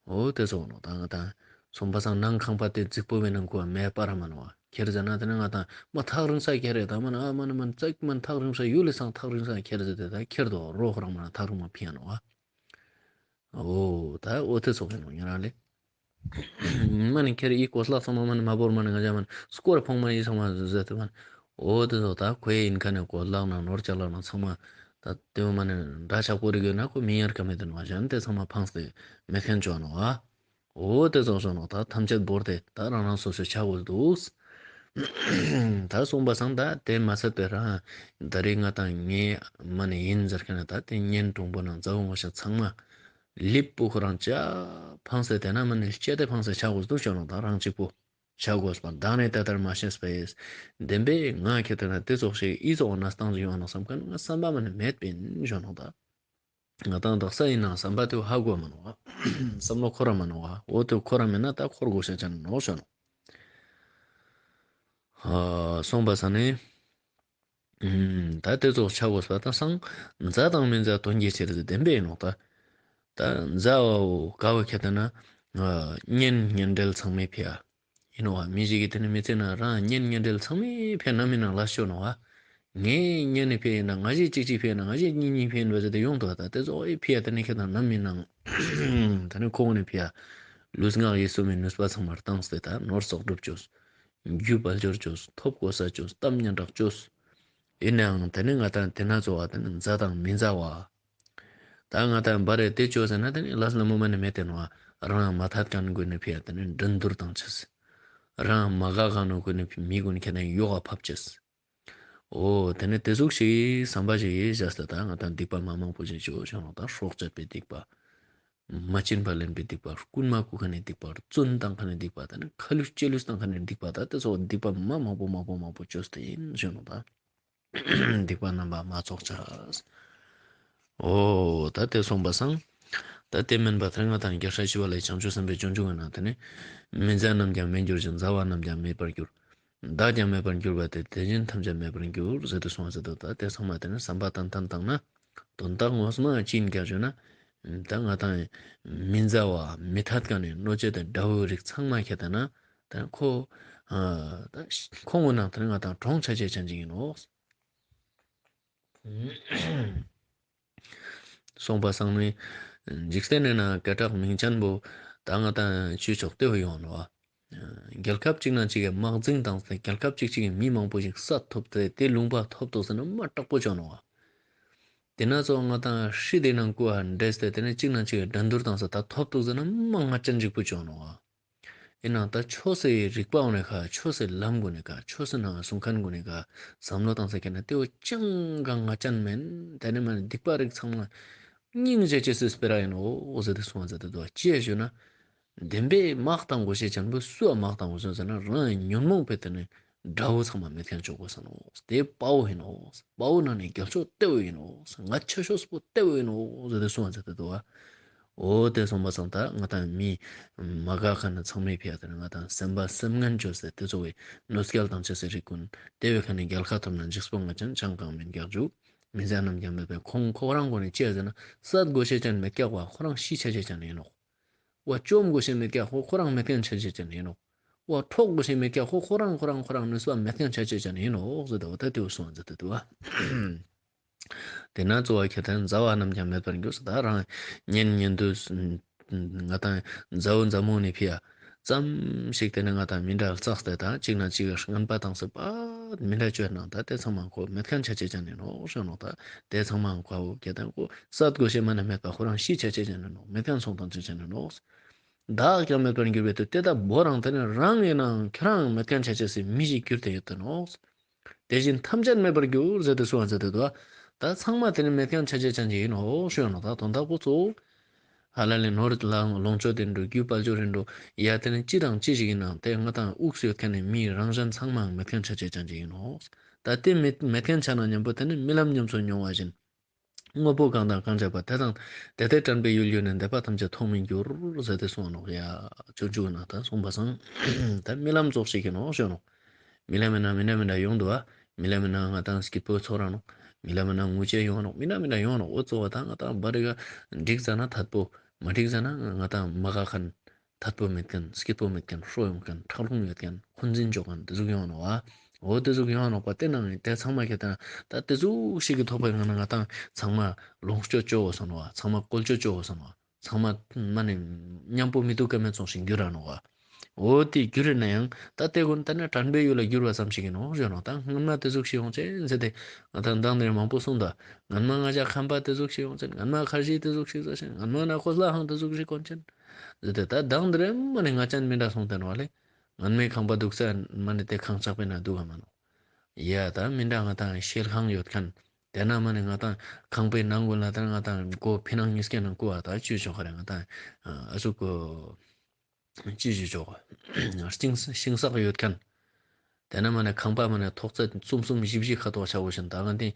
འོ་དེ་ཚོ་ནོ་ད་ང་དང་སོང་པ་སང་ནང་ཁང་པ་དེ་རྫིག་པོ་བས་ན་ཁོ་མེ་པར་མ་ནོ་བ། ཁྱེར་ཙ་ན་དེ་ནས་ང་དང་མ་ཐག་རིང་ས་ཁྱེར་རེ་ད་མ་ན་ཨ་མ་ན་མ་ན་ཙག་མ་ཐག་རིང་ས་ཡུལ་ལི་སང་ཐག་རིང་ས་ཁྱེར་ཟེར་དེ་ད་ཁྱེར་དོ་རོ་ཧོ་རང་མ་ན་ཐག་རིང་མ་ཕི་ཡ་ནོ་བ། འོ་ད་འོ་དེ་ཚོ་གི་ནོ་ཉེ་རང་ལེ། མ་ནི་ཁྱེར་ཡི་གོས་ལག་ཚང་མ་མ་ནི་མ་བོར་མ་ནི་ང་ཅག་མ་ནི་སྐོར་ཕོང་མ་ནི་ཡི་ཚང་མ་ཟེར་ཏེ་མ་ནི། འོ་དེ་ཚོ་ད་ཁོའི་ཡིན་ཁ་ནས་གོས་ལག་ན་ནོར་ཅ་ལག་ན་ཚང་མ་ད་དེ་མ་ནི་འདྲ་ཆགས་པོ་རིག་ཡོད་ན་ཁོ་མི་ཡར་ཀ་མེད་དེ་ནོ་གཞན་དེ་ཚང་མ་ཕངས་ཏེ་མེད་མཁན་ཅོ་ནོ་ཨ། འོ་དེ་ཚོ་སོང་ནོ་ད་ཐམས་ཅད་བོར་ཏེ་ད་རང་རང་སོ་སོའི་ཆ་དགོས་འདུག་ད་སོང་པ་སང་ད་དེ་མ་ཚད་པའི་རང་ད་རེས་ང་དང་ངའི་མ་ནི་ཡིན་ཟེར་མཁན་ད་དེ་གཉེན་དྲུང་པོ་ནང་མཛའ་བོ་ངོ་ཤ་ཚང་མ། ལིབ་པོ་ཁོ་རང་ཅག་ཕངས་སེ་དེ་ན་མ་ནི་སྐྱེ་དེ་ཕངས་སེ་ཆ་དགོས་འདུག་ཞོ་ནོ་ད་རང་གཅིག་པོ་ཆ་དགོས་པ་བདག་ནི་དེ་ལྟར་མ་ཤེས་པས། བདེན་པས་ང་ཁྱེད་དེ་ན་དེ་ཙོགས་ཤིག་ཨི་ཙོགས་ན་སྟངས་ཡོང་ན་བསམ་མཁན་ང་བསམ་པ་མ་ནི་མེད་པིན་ཞོ་ནོ་ད། ང་དང་དག་ས་ཡིན་ན་བསམ་པ་དེ་ཧ་གོ་མ་ནོ་བ། བསམ་བློ་འཁོར་ར་མ་ནོ་བ། འོ་དེ་འཁོར་ར་མེད་ན་ད་འཁོར་དགོས་ཤེས་ཅན་ནོ་ཞོ་ནོ། ཨ། སོང་པ་ས་ནི། ཨུམ། ད་དེ་ཚོ་ཆ་དགོས་པ་ད་སང་མཛའ་དང་མི་མཛའ་དོན་གྱི་ཕྱིར་ཟེར་བདེན་པས་ཡིན་ནོ་ད། ད་མཛའ་བོ་ག་བོ་ཁྱེད་ལྟ་ན། ཨ། གཉེན་གཉེན་འབྲེལ་ཚང་མའི་ཕི་ཡ། ཡིན་ནོ་བ་མི་ཞིག་གིས་དེ་ནི་མི་ཚེ་ན་རང་གཉེན་གཉེན་འབྲེལ་ཚང་མའི་ཕི་ཡ་ནམ་ཡིན་ན་ལ་ཤོར་ནོ་བ། ངའི་གཉེན་ནི་ཕི་ཡ་ཡིན་ན་ང་ཞིག་གཅིག་གཅིག་ཕི་ཡ་ཡིན་ན་ང་ཞིག་གཉིས་གཉིས་ཕི་ཡ་ཡིན་པ་ཟེར་ཏེ་ཡོང་དོ་ད་དེ་ཚོ་ཨེ་ཕི་ཡ་དེ་ནི་ཁྱེད་ལྟ་ནམ་ཡིན་ན། དེ་ནི་ཁོང་ནི་ཕི་ཡ། ལུས་ངག་ཡིད་གསུམ་མའི་ནུས་པ་ཚང་མར་བཏང་སྟེ་ད་ནོར་སོགས་སྒྲུབ་བཅོས། རྒྱུ་དཔལ་འབྱོར་བཅོས། ཐོབ་གོ་ས་བཅོས། གཏམ་སྙན་གྲགས་བཅོས། ཡིན་ནའང་དེ་ནི་ང་དང་དེ་ན་གཙོ་བོ་དེ་ནི་མཛའ་དང་མི་མཛའ་བ། ད་ང་དང་བ་རེད་དེ་བཅོས་ཟེར་ན་དེ་ནི་ལས་སླ་མོ་མ་ནི་མེད་དེ་ནོ། རང་མ་ཐད་མཁན་ཀུན་ནི་ཕི་ཡ་དེ་ནི་འགྲན་བསྡུར་དང་བཅས། རང་མ་དགའ་མཁན་ནོ་ཀུན་ནི་ཕི་མི་ཀུན་ཁྱེད་ནི་ཡོག་ག་ཕབ་བཅས། ཨོ་དེ་ནི་དེ་ཟུག་ཞིག་བསམ་པ་ཞིག་ཡིས་བཞག་སྟེ་ད་ང་དང་སྡིག་པ་མ་མང་པོ་ཞིག་བཅོས་བྱུང་ནོ། ད་སྲོག་གཅོད་པའི་སྡིག་པ། མ་བྱིན་པ་ལེན་པའི་སྡིག་པ། རྐུན་མ་རྐུ་མཁན་ནི་སྡིག་པ། བཙོན་བཏང་མཁན་ནི་སྡིག་པ། ད་ནི་ཁ་ལུས་ལྕེ་ལུས་བཏང་མཁན་ནི་སྡིག་པ། ད་དེ་ཚོ་སྡིག་པ་མ་མང་པོ་མང་པོ་མང་པོ་བཅོས་ཏེ་ཡིན་བྱུང་ནོ་ད། སྡིག་པ་རྣམ་པ་མ་ཚོགས་བྱ། ཨོ་ད་དེ་སོང་པ་སང་། ད་དེ་མིན་པ་དེ་ང་དང་རྒྱལ་སྲས་ཞི་བ་ལྷས་བྱང་ཆུབ་སེམས་དཔའི་སྤྱོད་འཇུག་གི་ནང་དེ་ནི། མི་མཛའ་རྣམས་ཀྱང་མི་འགྱུར་ཞིང་། མཛའ་བ་རྣམས་ཀྱང་མེད་པར་འགྱུར། བདག་ཀྱང་མེད་པར་འགྱུར་བ་སྟེ། དེ་བཞིན་ཐམས་ཅད་མེད་པར་འགྱུར་ཟེར་དུ་གསུངས་པ་ཟེར་དུ། ད་དེ་ཚང་མ་དེ་ནི་བསམ་པ་ཏན་ཏན་བཏང་ན། དོན་དག་ངོ་མ་ཅི་ཡིན་ཀྱང་ཞུ་ན། ད་ང་དང་མི་མཛའ་བ་མི་ཐད་མཁན་ནི་གནོད་བྱེད་དང་དགྲ་བོའི་རིགས་ཚང་མ་ཁྱེད་ལྟ་ན། ད་ཁོ། ཨ་ད་ཁོང་གི་ནང་དེ་ནི་ང་དང་གྲོངས་ཆ་ཆེ་ཅན་ཅིག་ཡིན་ནོ། སོང་པ་སང་ནི། འཇིག་རྟེན་ནི་ནང་སྐད་གྲགས་མིང་ཅན་པོ། ད་ང་དང་ཆོས་ཕྱོགས་ལྟེ་བ་ཡོང་ནོ། རྒྱལ་ཁབ་གཅིག་ནང་གཅིག་གི་དམག་འཛིང་བཏང་སྟེ་རྒྱལ་ཁབ་གཅིག་གཅིག་གི་མི་མང་པོ་ཞིག་བསད་ཐུབ་སྟེ་དེ་ལུང་པ་ཐོབ་ཐུབ་ཟེར་ན་མ་དྲག་པོ་བྱུང་ནོ། དེ་ན་ཚོ་ང་དང་ཧྲི་དེ་ནང་ཀུ་ཨ་འདྲེས་ཏེ་དེ་ནས་གཅིག་ནང་གཅིག་གི་འགྲན་བསྡུར་བཏང་ས་ད་ཐོབ་ཐུབ་ཟེར་ན་མ་ང་ཅན་འཇིགས་པོ་བྱུང་ནོ། ཡིན་ནའང་ད་ཆོས་སི་རིག་པ་འོ་ནི་ཁ། ཆོས་སི་ལམ་གུ་ནི་ཁ། ཆོས་སི་ནང་གསུང་མཁན་གུ་ནི་ཁ། བསམ་བློ་བཏང་ས་ཁྱེད་ན་དེ་བོ་ཅང་གང་ང་ཅན་མེན། དེ་ནི་མ་ནི་སྡིག་པ་རིགས་ཚང་མ་སྙིང་རྗེ་ཅེས་སི་སྤེ་ར་ཡིན་ནོ་ཟེར་ཏེ་གསུངས་པ་ཟེར་ཏེ་དུ་བ་ཅི་ཡ་ཞུ་ན། བདེན་པའི་དམག་བཏང་དགོས་ཤེས་ཅན་པོ་སུ་ཡ་དམག་བཏང་དགོས་ཤེས་ཟེར་ན། རང་ཡ་ཉོན་མོངས་པའི་དེ་ནི་དགྲ་བོ་ཚང་མ་མེད་མཁན་ཆོག་དགོས་ས་ནོ། དེ་དཔའ་བོ་ཡིན་ནོ། དཔའ་བོ་ནང་ནས་རྒྱལ་མཆོག་ལྟེ་བོ་ཡིན་ནོ། ང་ཆོས་ཕྱོགས་སུ་ལྟེ་བོ་ཡིན་ནོ་ཟེར་ཏེ་གསུངས་པ་ཟེར་ཏེ་དུ་བ། འོ་དེ་སོང་པ་སང་ད་ང་དང་མི་མ་དགའ་མཁན་ནི་ཚང་མའི་ཕི་ཡ་དེ་ནི་ང་དང་སེམས་པ་སེམས་ངན་བཅོས་ཏེ་དེ་ཚོ་བའི་གནོད་སྐྱེལ་དང་བཅས་སི་རིགས་ཀུན་དེ་བའི་ཁ་ནས་རྒྱལ་ཁ་ཐོབ་ན་འཇིགས་པོ་ང་ཅན་ཅང་གང་མིན་རྒྱག་རྒྱུ། མི་མཛའ་རྣམས་ཀྱང་མེད་པས། ཁོང་ཁོ་རང་ཁོ་ནས་ཅི་ཡ་ཟེར་ན་བསད་དགོས་ཤེས་ཅན་མེད་ཀྱག་པ། ཁོ་རང་ཤི་ཆ་ཆེ་ཅན་ཡིན་ནོ། བ་བཅོམ་དགོས་ཤེས་མེད་ཀྱག་ཁོ་ཁོ་རང་མེད་མཁན་ཆ་ཆེ་ཅན་ཡིན་ནོ། བ་འཕྲོག་དགོས་ཤེས་མེད་ཀྱག་ཁོ་ཁོ་རང་ཁོ་རང་ཁོ་རང་ནུས་པ་མེད་མཁན་ཆ་ཆེ་ཅན་ཡིན་ནོ་ཟེར་ཏེ་བ་ད་དེ་བོ་གསུངས་པ་ཟེར་ཏེ་དུ་བ། དེ་ན་གཙོ་བོ་ཁྱེད་ལྟ་མཛའ་བ་རྣམས་ཀྱང་མེད་པར་འགྱུར་ཟེར། ད་རང་ཉན་ཉན་དུས་ང་དང་མཛའ་བོ་མཛའ་མོ་ནི་ཕི་ཡ་ཙམ་ཞིག་དེ་ནི་ང་དང་མི་འདྲ་བརྩེགས་ཏེ་ད་གཅིག་ན་གཅིག་གི་རྔན་པ་བཏང་སྟེ་པ་མི་འདྲ་བཅོས་ན་ད་དེ་ཚང་མ་ཁོ་མེད་མཁན་ཆ་ཆེ་ཅན་ཡིན་ནོ་ཞུ་ནོ། ད་དེ་ཚང་མ་ཁོ་བོ་ཁྱེད་ལྟ་ཁོ་བསད་དགོས་ཤེས་མ་ནི་མེད་པ། ཁོ་རང་ཤི་ཆ་ཆེ་ཅན་ཡིན་ནོ། མེད་མཁན་སོང་དང་ཆ་ཆེ་ཅན་ཡིན་ནོ། བདག་ཀྱང་མེད་པར་འགྱུར་བས་ཏེ། དེ་ལྟ་བུ་རང་དེ་ནི་རང་ཡིན་ནའང་ཁྱེད་རང་མེད་མཁན་ཆ་ཆེ་སའི་མི་ཞིག་གྱུར་ཏེ་ཡོད་དེ་ནོ། དེ་བཞིན་ཐམས་ཅད་མེད་པར་འགྱུར་ཟེར་ཏེ་གསུངས་པ་ཟེར་ཏེ་དུ་བ། ད་ཚང་མ་དེ་ནི་མེད་མཁན་ཆ་ཆེ་ཅན་ཅིག་ཡིན་ནོ་ཞུ་ནོ། ད་དོན་དག་པོ་གཙོ་བོ་ཧ་ལ་ལས་ནོར་ལ་ལོངས་སྤྱོད་དེ་འགྲོ། རྒྱུ་དཔལ་འབྱོར་རེ་འགྲོ། ཡ་དེ་ནི་ཅི་དང་ཅི་ཞིག་ཡིན་ནའང་དེ་ང་དང་དབུགས་སུ་ཡོད་མཁན་ནི་མིའི་རང་གཞན་ཚང་མའང་མེད་མཁན་ཆ་ཆེ་ཅན་ཅིག་ཡིན་ནོ། ད་དེ་མེད་མེད་མཁན་ཆ་ན་མཉམ་པོ་དེ་ནི་རྨི་ལམ་ཉམས་སུ་མྱོང་བ་བཞིན། དངོས་པོ་གང་དང་གང་བྱས་པ་དེ་དང་དེ་དེ་དྲན་པའི་ཡུལ་ཡོད་ནས་འདོད་པ་ཐམས་ཅད་ཐོགས་མེད་འགྱུར་ཟེར་ཏེ་གསུངས་ནོ། ཡ་སྤྱོད་འཇུག་ན་ད་གསུངས་པ་སང་ད་རྨི་ལམ་ཙོགས་ཤིག་གི་ནོ་ཞུ་ནོ། རྨི་ལམ་ན་མི་འདྲ་མི་འདྲ་ཡོང་འདུག་བ། རྨི་ལམ་ན་ང་དང་སྐྱིད་པོ་ཚོར་ར་ནོ། རྨི་ལམ་ན་ངུ་སྐྱེ་ཡོང་ནོ། མི་འདྲ་མི་འདྲ་ཡོང་ནོ། འོ་གཙོ་བོ་ད་ང་དང་བ་རི་ག་འགྲིག་ཙ་ན་ཐད་པོ། མ་འགྲིག་ཙ་ན་ང་དང་མ་དགའ་མཁན། ཐད་པོ་མེད་མཁན། སྐྱིད་པོ་མེད་མཁན། ཧྲོ་ཡོང་མཁན། ཁྲག་རླུང་ཡོད་མཁན། འཁོན་འཛིན་བཅོ་མཁན་དེ་ཟུག་ཡོང་ནོ་བ། འོ་དེ་ཟུག་ཡོང་ནོ་བ། དེ་ནང་དེ་ཚང་མ་ཁྱེད་ལྟ་ད་དེ་ཟུག་ཞིག་གི་ཐོག་པའི་ངང་ན་ང་དང་ཚང་མ་ལོངས་སྤྱོད་བཅོ་བོ་སོང་ནོ་བ། ཚང་མ་བཀོལ་སྤྱོད་བཅོ་བོ་སོང་ནོ་བ། ཚང་མ་མ་ནི་མཉམ་པོ་མི་འདུག་ག་མེད་ཙོགས་ཤིག་འགྱུར་ར་ནོ་བ། འོ་དེ་འགྱུར་རེ་ན་ཡང་ད་དེ་ཀུན་ད་ནི་དྲན་པའི་ཡུལ་ལ་འགྱུར་བ་ཙམ་ཞིག་ཡིན་ནོ་ཞུ་ནོ། ད་སྔོན་མ་དེ་ཟུག་ཞིག་ཡོང་ཅེས་ཟེར་ཏེ་ང་དང་མདང་དེར་མང་པོ་གསུངས་ད། སྔོན་མ་ང་ཅག་ཁམས་པ་དེ་ཟུག་ཞིག་ཡོང་ཅེས། སྔོན་མ་ཁར་ཇི་དེ་ཟུག་ཞིག་ཟ་ཅེས། སྔོན་མ་ན་ཁོ་ལ་ཧང་དེ་ཟུག་ཞིག་གོན་ཅེས། ཟེར་ཏེ་ད་མདང་དེར་མ་ནི་ང་ཅན་མི་འདྲ་སོང་སྟེ་ནོ་ལེ། སྔོན་མའི་ཁང་པ་འདུག་ས་མ་ནི་དེ་ཁང་ཆག་པའི་ནང་འདུག་ག་མ་ནོ། ཡ་ད་མི་འདྲ་ང་དང་ཤེལ་ཁང་ཡོད་མཁན། དེ་ན་མ་ནི་ང་དང་ཁང་པའི་ནང་ཀུན་ལ་ད་ང་དང་སྒོ་ཕི་ནང་གཉིས་ཀའི་ནང་ཀུ་བ་ད་ཅུ་ཆོག་ག་རེ་ང་དང་ཨ་ཟུག་གོ་ཅི་ཞིག་ཆོག་ག་ཤིང་ཤིང་སག་ཡོད་མཁན། དེ་ན་མ་ནི་ཁང་པ་མ་ནི་ཐོག་ཚད་གསུམ་གསུམ་བཞི་བཞི་ཁ་ཐོག་ཆ་བོ་ཞིག་ད་ག་དེ་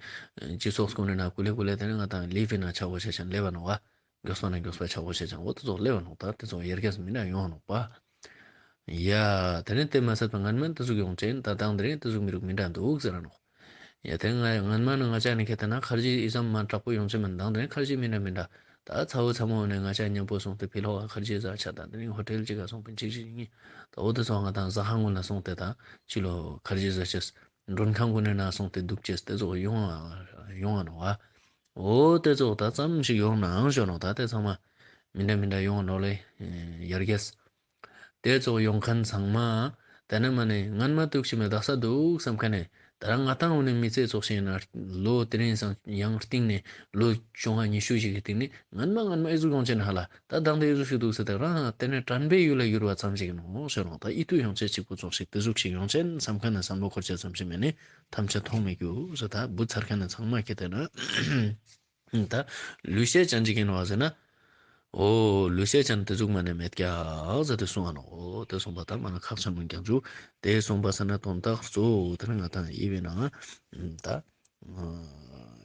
སྤྱི་ཚོགས་ཀུན་ནི་ན་ཀུ་ལེ་ཀུ་ལེ་དེ་ནི་ང་དང་ལི་ཕི་ན་ཆ་བོ་ཞིག་ཞིག་ལེ་བ་ནོ་བ། མགྱོགས་པ་ན་མགྱོགས་པ་ཆ་བོ་ཞིག་ཅང་འོ་དེ་ཚོ་ལེ་བ་ནོ། ད་དེ་ཚོ་ཡར་རྒྱས་མི་འདྲ་ཡོང་ནོ་བ། ཡ་དེ་ནི་དེ་མ་ཟད་པ་སྔན་མ་དེ་ཟུག་ཡོང་ཅེས་ད་དང་དེ་རིང་དེ་ཟུག་མི་རུག་མི་འདྲ་འདུག་ཟེར་ར་ནོ། ཡ་དེ་ང་སྔན་མ་ནི་ང་ཅག་ནི་ཁེ་ཏེ་ན་ཁར་ཇི་ཨི་ཙམ་མ་དྲག་པོ་ཡོང་ཅེས་མིན། དང་དེ་རིང་ཁར་ཇི་མི་འདྲ་མི་འདྲ། ད་ཚ་བོ་ཚ་མོ་ནས་ང་ཅག་མཉམ་པོ་སོང་སྟེ་ཕི་ལོག་ག་ཁར་ཇི་ཟ་ཆ། ད་དེ་རིང་ཧོ་ཊེལ་ཅིག་ག་སོང་པིན་ཅིག་ཅིག་ཡིན། ད་འོ་དེ་ཚོ་ང་དང་ཟ་ཁང་ཀུན་ལ་སོང་སྟེ་ད་ཕྱི་ལོག་ཁར་ཇི་ཟ་ཅེས། མགྲོན་ཁང་ཀུན་ནས་ན་སོང་སྟེ་འདུག་ཅེས་དེ་ཚོ་ཡོང་ཡོང་བ་ནོ་བ། འོ་དེ་ཚོ་ད་ཙམ་ཞིག་ཡོང་ནའང་ཞོ་ནོ། ད་དེ་ཚང་མ་མི་འདྲ་མི་འདྲ་ཡོང་བ་ནོ་ལེ། ཡར་རྒྱས། དེ་ཚོ་ཡོང་མཁན་ཚང་མ་ད་ དེ་ནས་མ་ནས་སྔན་མ་འདུག་ཤི་མེད་དག་ས་འདུག་བསམ་མཁན་ནས། ད་རང་ང་ཏང་འོ་ནས་མི་ཚེ་ཚོགས་ཤིང་ན་ལོ་དེ་རིང་སང་ཡང་སྟིང་ནས་ལོ་བཅོ་ལྔ་ཉི་ཤུ་ཞིག་གི་སྟིང་ནས་སྔན་མ་སྔན་མ་ཨེ་ཟུག་ཡོང་ཆེན་ཧ་ལ། ད་དང་དེ་ཨེ་ཟུག་ཞིག་འདུག་ཟེར་ཏེ་རང་དེ་ནས་དྲན་པའི་ཡུལ་ལ་ཡུར་བ་ཙམ་ཞིག་ནོ་ཤེས་རོང་། ད་ཨི་ཏུ་ཡོང་ཆེན་གཅིག་པུ་ཚོགས་ཤིག་དེ་ཟུག་ཞིག་ཡོང་ཆེན་བསམ་མཁན་ནས་བསམ་བློ་འཁོར་ཆེན་ཙམ་ཞིག་མེད་ནས་ཐམས་ཅད་མཐོང་མི་རྒྱུ་ཟེར། ད་བུ་ཚར་མཁན་ནས་ཚང་མ་ཁྱེད་དེ་ན། ད་ལུས་ཤེས་ཅན་ཅིག་ཡིན་བ་ཟེར་ན། ཨོ་ལུས་ཤེས་ཅན་དེ་ཟུག་མ་ནས་མེད་ཀྱག་ཟེར་ཏེ་གསུང་ང་ནོ། ཨོ་དེ་གསུངས་པ་ད་མ་ན་ཁག་ཆེན་མོ་ཀྱང་བཅུག་དེ་གསུངས་པ་ས་ན་དོན་དག་གཙོ་བོ་དེ་ནི་ང་ཏང་ཡིད་བེ་ན་ད་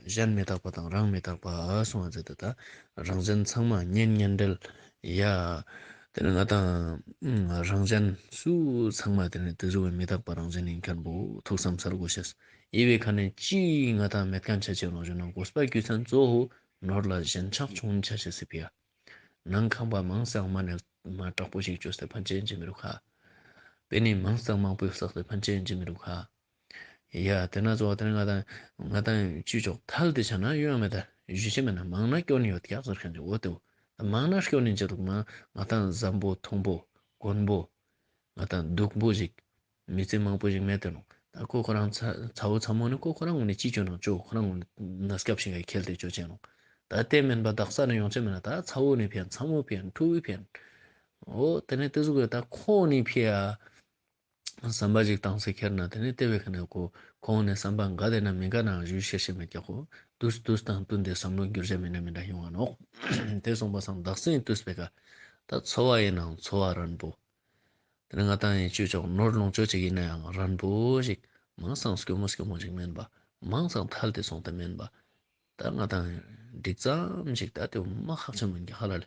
གཞན་མི་རྟག་པ་དང་རང་མི་རྟག་པ་གསུང་བ་ཟེར་ཏེ་ད་རང་གཞན་ཚང་མ་གཉེན་ཉེ་འབྲེལ་ཡ་དེ་ནི་ང་ཏང་རང་གཞན་སུ་ཚང་མ་དེ་ནི་དེ་ཟུག་བའི་མི་རྟག་པ་རང་གཞན་ཡིན་མཁན་པོ་ཐུགས་བསམ་ཚར་དགོས་ཤེས། ཡིད་བེ་ཁ་ནས་ཅི་ང་ཏང་མེད་མཁན་ཆ་ཆེ་རང་བཞིན་ན་དགོས་པ་རྒྱུ་མཚན་གཙོ་བོ། ནོར་ལ་ཞེན་ཆགས་བྱུང་ཆ་ཤས་སི་ཕི་ཡ། ནང་ཁང་པ་མང་སང་མ་ནས་མ་དྲག་པོ་ཞིག་བཅོས་ཏེ་ཕན་ཆེན་གྱི་མི་རུ་ཁ། པེ་ནི་མང་སང་མང་པོས་བསགས་ཏེ་ཕན་ཆེན་གྱི་མི་རུ་ཁ། ཡ་དེ་ན་ཚོ་དེ་ན་ང་དང་ང་དང་ཅུ་ཅོག་ཐལ་དེ་ཆ་ན་ཡོད་མེད་ད་ཞུ་ཤེས་མེད་ན་མང་ན་སྐྱོན་ཡོད་ཀྱག་ཟེར་མཁན་ཅིག་འོ་དེའོ། མང་ན་སྐྱོན་ནི་ཅི་འདུག་མ་ང་དང་བཟང་པོ་མཐོང་པོ་དཀོན་པོ། ང་དང་སྡུག་པོ་ཞིག་མི་ཚེ་མང་པོ་ཞིག་མེད་དེ་ནོ། ད་ཁོ་ཁོ་རང་ཚ་ཚ་བོ་ཚ་མོ་ནི་ཁོ་ཁོ་རང་ངོ་ནས་ཅི་བཅོས་ནང་བཅོས་ཁོ་རང་ངོ་ནས་ན་སྐབས་ཤིག་ག་ཁྱེར་ཏེ་བཅོས་ཅན་ནོ། ད་དེ་མིན་པ་དག་ས་ནས་ཡོང་ཆེ་མིན་ན་ད་ཚ་བོ་ནི་ཕན་ཚ་མོ་ཕན་ཕྲུ་གུ་ཕན། འོ་དེ་ནས་དེ་ཟུག་གི་ད་ཁོ་ནི་ཕི་ཡ། བསམ་པ་ཞིག་བཏང་སེ་ཁྱེར་ན་དེ་ནས་དེ་བས་ཁ་ནས་ཁོ་ཁོང་ནས་བསམ་པ་འགའ་དེ་ན་མི་འགའ་ན་ཞུ་ཤེས་ཤེས་མེད་ཀྱག་ཁོ། དུས་དུས་དང་བསྟུན་ཏེ་བསམ་བློ་འགྱུར་བྱ་མི་འདྲ་མི་འདྲ་ཡོང་བ་ནོག་དེ་སོང་པ་སང་དག་སེང་དུས་པའི་ཀ་ད་འཚོ་བ་ཡིན་ནའང་འཚོ་བ་རན་པོ། དེ་ནས་ང་ཏང་ཡིན་ཅུ་ཅོག་ནོར་ལོངས་སྤྱོད་ཅིག་ཡིན་ན་ཡང་རན་པོ་ཞིག་མང་སང་སྐྱོ་མོ་སྐྱོ་མོ་ཞིག་མིན་པ། མང་སང་ཐལ་ཏེ་སོང་སྟེ་མིན་པ། ད་ང་ཏང་འགྲིག་ཙམ་ཞིག་ད་དེ་མ་ཁག་ཆེན་མིན་གྱི་ཧ་ལ་ལེ།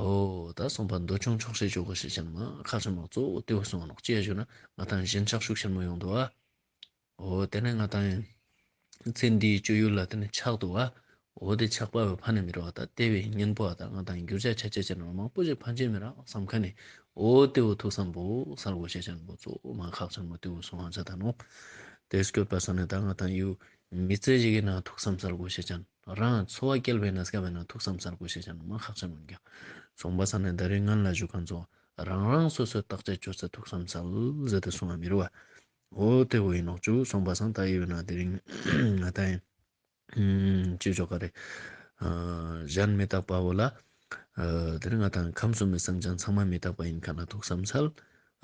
ཨོ་ད་སོང་པ་འདོད་ཆུང་ཆོག་ཤེས་ཅོག་གོ་ཤེས་ཅན་མ་ཁག་ཆེན་མ་གཙོ་བོ་དེ་བོ་སོང་ནོག་ཅི་ཡ་ཞུ་ན་ང་ཏང་ཞེན་ཆགས་ཤུགས་ཆེན་མོ་ཡོང་འདུག་ཨ། འོ་དེ་ནས་ང་ཏང་ཡིན། ཚེ་འདིའི་སྤྱོད་ཡུལ་ལ་དེ་ནས་ཆགས་འདུག་བ། འོ་དེ་ཆགས་པ་བས་ཕ་ནས་མི་རོ་བ་ད་དེ་བས་གཉེན་པོ་བ་ད་ང་ཏང་ཡིན་འགྱུར་བྱ་ཆ་ཆེ་ཆེ་ན་མང་པོ་ཞིག་ཕན་ཆེ་མི་ར་བསམ་མཁན་ནི། འོ་དེ་བོ་ཐུགས་བསམ་པོ་གསལ་བོ་ཤེས་ཅན་པོ་གཙོ་བོ་མ་ཁག་ཆེན་པོ་དེ་བོ་སོང་ཧང་ཆ་ད་ནོ། དེ་སྐྱོད་པ་ས་ནས་ད་ང་ཏང་ཡུ་མི་ཚེ་ཞིག་གི་ནང་ཐུགས་བསམ་གསལ་བོ་ཤེས་ཅན་རང་འཚོ་བ་སྐྱེལ་བའི་ན་སྐབས་བས་ན་ཐུགས་བསམ་གསལ་བོ་ཤེས་ཅན་མ་ཁག་ཆེན་པོ་འགྱ། སོང་པ་ས་ནས་ད་རེས་ངན་ལ་ཞུ་མཁན་ཚོ་རང་རང་སོ་སོའི་བརྟག་དཔྱད་བཅོས་ཚེ་ཐུགས་བསམ་གསལ་ཟེར་ཏེ་གསུང་བ་མི་རུ་བ། འོ་དེ་བོ་ཡིན་ནོག་ཅུ་སོང་པ་སང་ད་ཡོད་ན་དེ་རིང་ང་ད་ཡིན། ཅི་ཆོག་ག་རེ། གཞན་མི་རྟག་པ་བོ་ལ། དེ་རིང་ང་ད་ཁམས་གསུམ་པའི་སེམས་ཅན་ཚང་མ་མི་རྟག་པ་ཡིན་མཁན་ལ་ཐུགས་བསམ་འཚལ།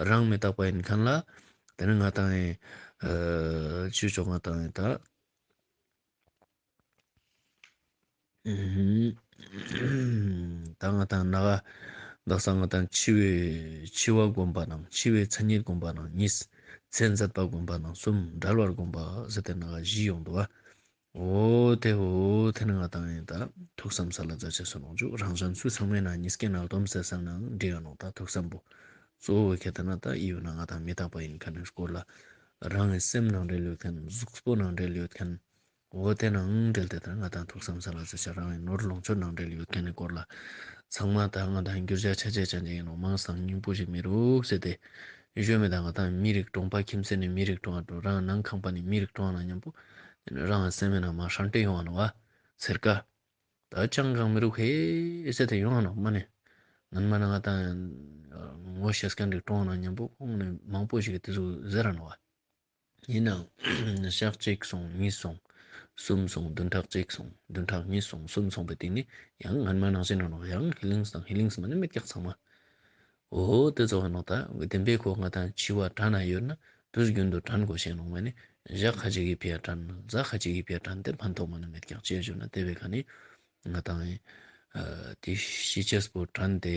རང་མི་རྟག་པ་ཡིན་མཁན་ལ། དེ་རིང་ང་ད་ཡིན། ཅི་ཆོག་ང་ད་ཡིན་ད། ད་ང་དང་ན་ག་དག་ས་ང་དང་འཆི་བའི་འཆི་བ་སྒོམ་པ་དང་འཆི་བའི་མཚན་ཉིད་སྒོམ་པ་དང་གཉིས། ཚེ་ཟད་པ་སྒོམ་པ་དང་གསུམ། འབྲལ་བ་སྒོམ་པ་ཟེར་ཏེ་ན་ག་བཞི་ཡོང་འདུག་བ། འོ་དེ་འོ་དེ་ནི་ང་དང་ཡིན་ད་ཐུགས་བསམ་ས་ལ་མཛད་ཅེས་སུ་ལོངས་བཅུག་རང་གཞན་སུ་ཚང་མའི་ནང་གཉིས་ཀའི་ནང་སྡོམ་ཟེར་ས་ནང་འགྲིག་ག་ནོག་ད་ཐུགས་བསམ་པོ་གཙོ་བོ་ཁྱེད་ལྟ་ན་ད་ཨི་ཡོད་ན་ང་དང་མི་རྟག་པ་ཡིན་མཁན་ནི་སྐོར་ལ་རང་གི་སེམས་ནང་འབྲེལ་ཡོད་མཁན་གཟུགས་པོ་ནང་འབྲེལ་ཡོད་མཁན། འོ་དེ་ནང་འབྲེལ་ཏེ་ད་ང་དང་ཐུགས་བསམ་ས་ལ་ཟེར་བྱ་རང་གི་ནོར་ལོངས་སྤྱོད་ནང་འབྲེལ་ཡོད་མཁན་ནི་སྐོར་ལ། ཚང་མ་ད་ང་དང་འགྱུར་བྱ་ཆ་ཆ་ཅན་ཅིག་ཡིན་ནོ་མང་སང་སྙིང་པོ་ཞིག་མི་རུག་ཟེར་ཏེ། ཡོད་མེད་ད་ང་དང་མི་རིགས་གྲོང་པ་ཁྱིམ་མཚེས་ནས་མི་རིགས་གྲོང་བ་འགྲོ་རང་ནང་ཁང་པ་ནས་མི་རིགས་གྲོང་བ་ན་མཉམ་པོ། རང་སེམས་མེད་ན་མ་ཧྲང་ཏེ་ཡོང་བ་ནོ་བ། ཟེར་ཀ་ད་ཅང་གང་མི་རུག་ཧེ་ཟེར་ཏེ་ཡོང་བ་ནོ་མ་ནི། ངན་མ་ན་ང་དང་ངོ་ཤེས་མཁན་རིགས་གྲོང་བ་ན་མཉམ་པོ་ཁོང་ནས་མང་པོ་ཞིག་གི་དེ་ཚོ་ཟེར་ར་ནོ་བ། ཡིན་ནའང་ཞག་གཅིག་སོང་གཉིས་སོང་། གསུམ་སོང་བདུན་ཕྲག་གཅིག་སོང་བདུན་ཕྲག་གཉིས་སོང་གསུམ་སོང་པའི་སྟེང་ནས་ཡང་སྔན་མ་ནང་བཞིན་ནོ་ཡང་ཧི་ལིང་སང་ཧི་ལིང་སི་མ་ནི་མེད་ཀྱག་ཚང་མ། འོ་དེ་ཚོ་ནོ་ད་བདེན་པའི་ཁོ་ང་དང་འཆི་བ་དྲན་ན་ཡོད་ན་དུས་རྒྱུན་དུ་དྲན་དགོས་ཤེས་ནོ་མ་ནི་ཞག་ཁ་ཅིག་གི་ཕི་ཡ་དྲན་ན་ཟ་ཁ་ཅིག་གི་ཕི་ཡ་དྲན་དེ་ཕན་ཐོགས་མ་ནི་མེད་ཀྱག་ཅེས་བརྗོད་ན་དེ་བས་ཁ་ནི་ང་དང་དེ་ཤི་ཅེས་པོ་དྲན་དེ་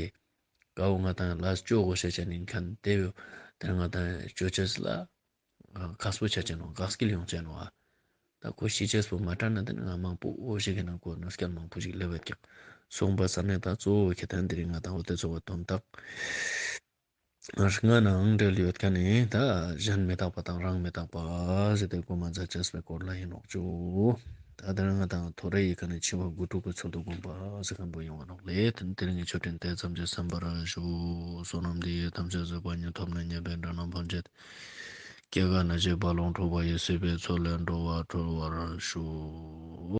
ཀའོ་ང་དང་ལ་སྤྱོད་དགོས་ཤེས་ཅན་ཡིན་མཁན་དེ་བས་དེ་ང་དང་སྤྱོད་ཅེས་ལ། ཁག་པོ་ཆ་ཅན་ནོ་གག་སྐྱིལ་ཡོང་ཅན་ནོ་ཨ། ད་ཁོ་ཤི་ཅེས་པོ་མ་དྲན་ན་དེ་ནི་ང་མང་པོ་འོ་ཞིག་གི་ནང་ཁོ་ནོ་སྐྱལ་མང་པོ་ཞིག་སླེབས་ཡོད་ཀྱག་སོང་པ་ས་ནས་ད་གཙོ་བོ་ཁྱེད་ཐན་དེ་རིང་ང་དང་འོ་དེ་ཚོ་བ་དོན་དག་ལྔ་ནང་འབྲེལ་ཡོད་མཁན་ནི་ད་གཞན་མི་རྟག་པ་དང་རང་མི་རྟག་པ་ཟེར་ཏེ་གོ་མ་མཛད་ཅེས་པའི་སྐོར་ལ་ཡིན་ནོག་ཅོ། ད་དེ་རིང་ང་དང་ཐོ་རེ་ཡི་ཁ་ནས་འཆི་བ་དགུ་ཕྲུག་གི་ཚུལ་དུ་བསྒོམ་པ་ཟེར་མཁན་པོ་ཡོང་བ་ནོག་ལེ། དེ་ནི་དེ་རིང་གི་ཆོས་འབྲེལ་དེ་ཙམ་གྱིས་ཟིན་པར་ཞུ། བསོད་ནམས་འདི་ཡིས་ཐམས་ཅད་གཟིགས་པ་ཉིད། ཐོབ་ནས་ཉེས་པའི་དགྲ་རྣམས་ཕམ་བྱས་ཏེ། སྐྱེ་རྒ་ན་འཆིའི་རྦ་ཀློང་འཁྲུགས་པ་ཡི། སྲིད་པའི་མཚོ་ལས་འགྲོ་བ་སྒྲོལ་བར་ཤོག།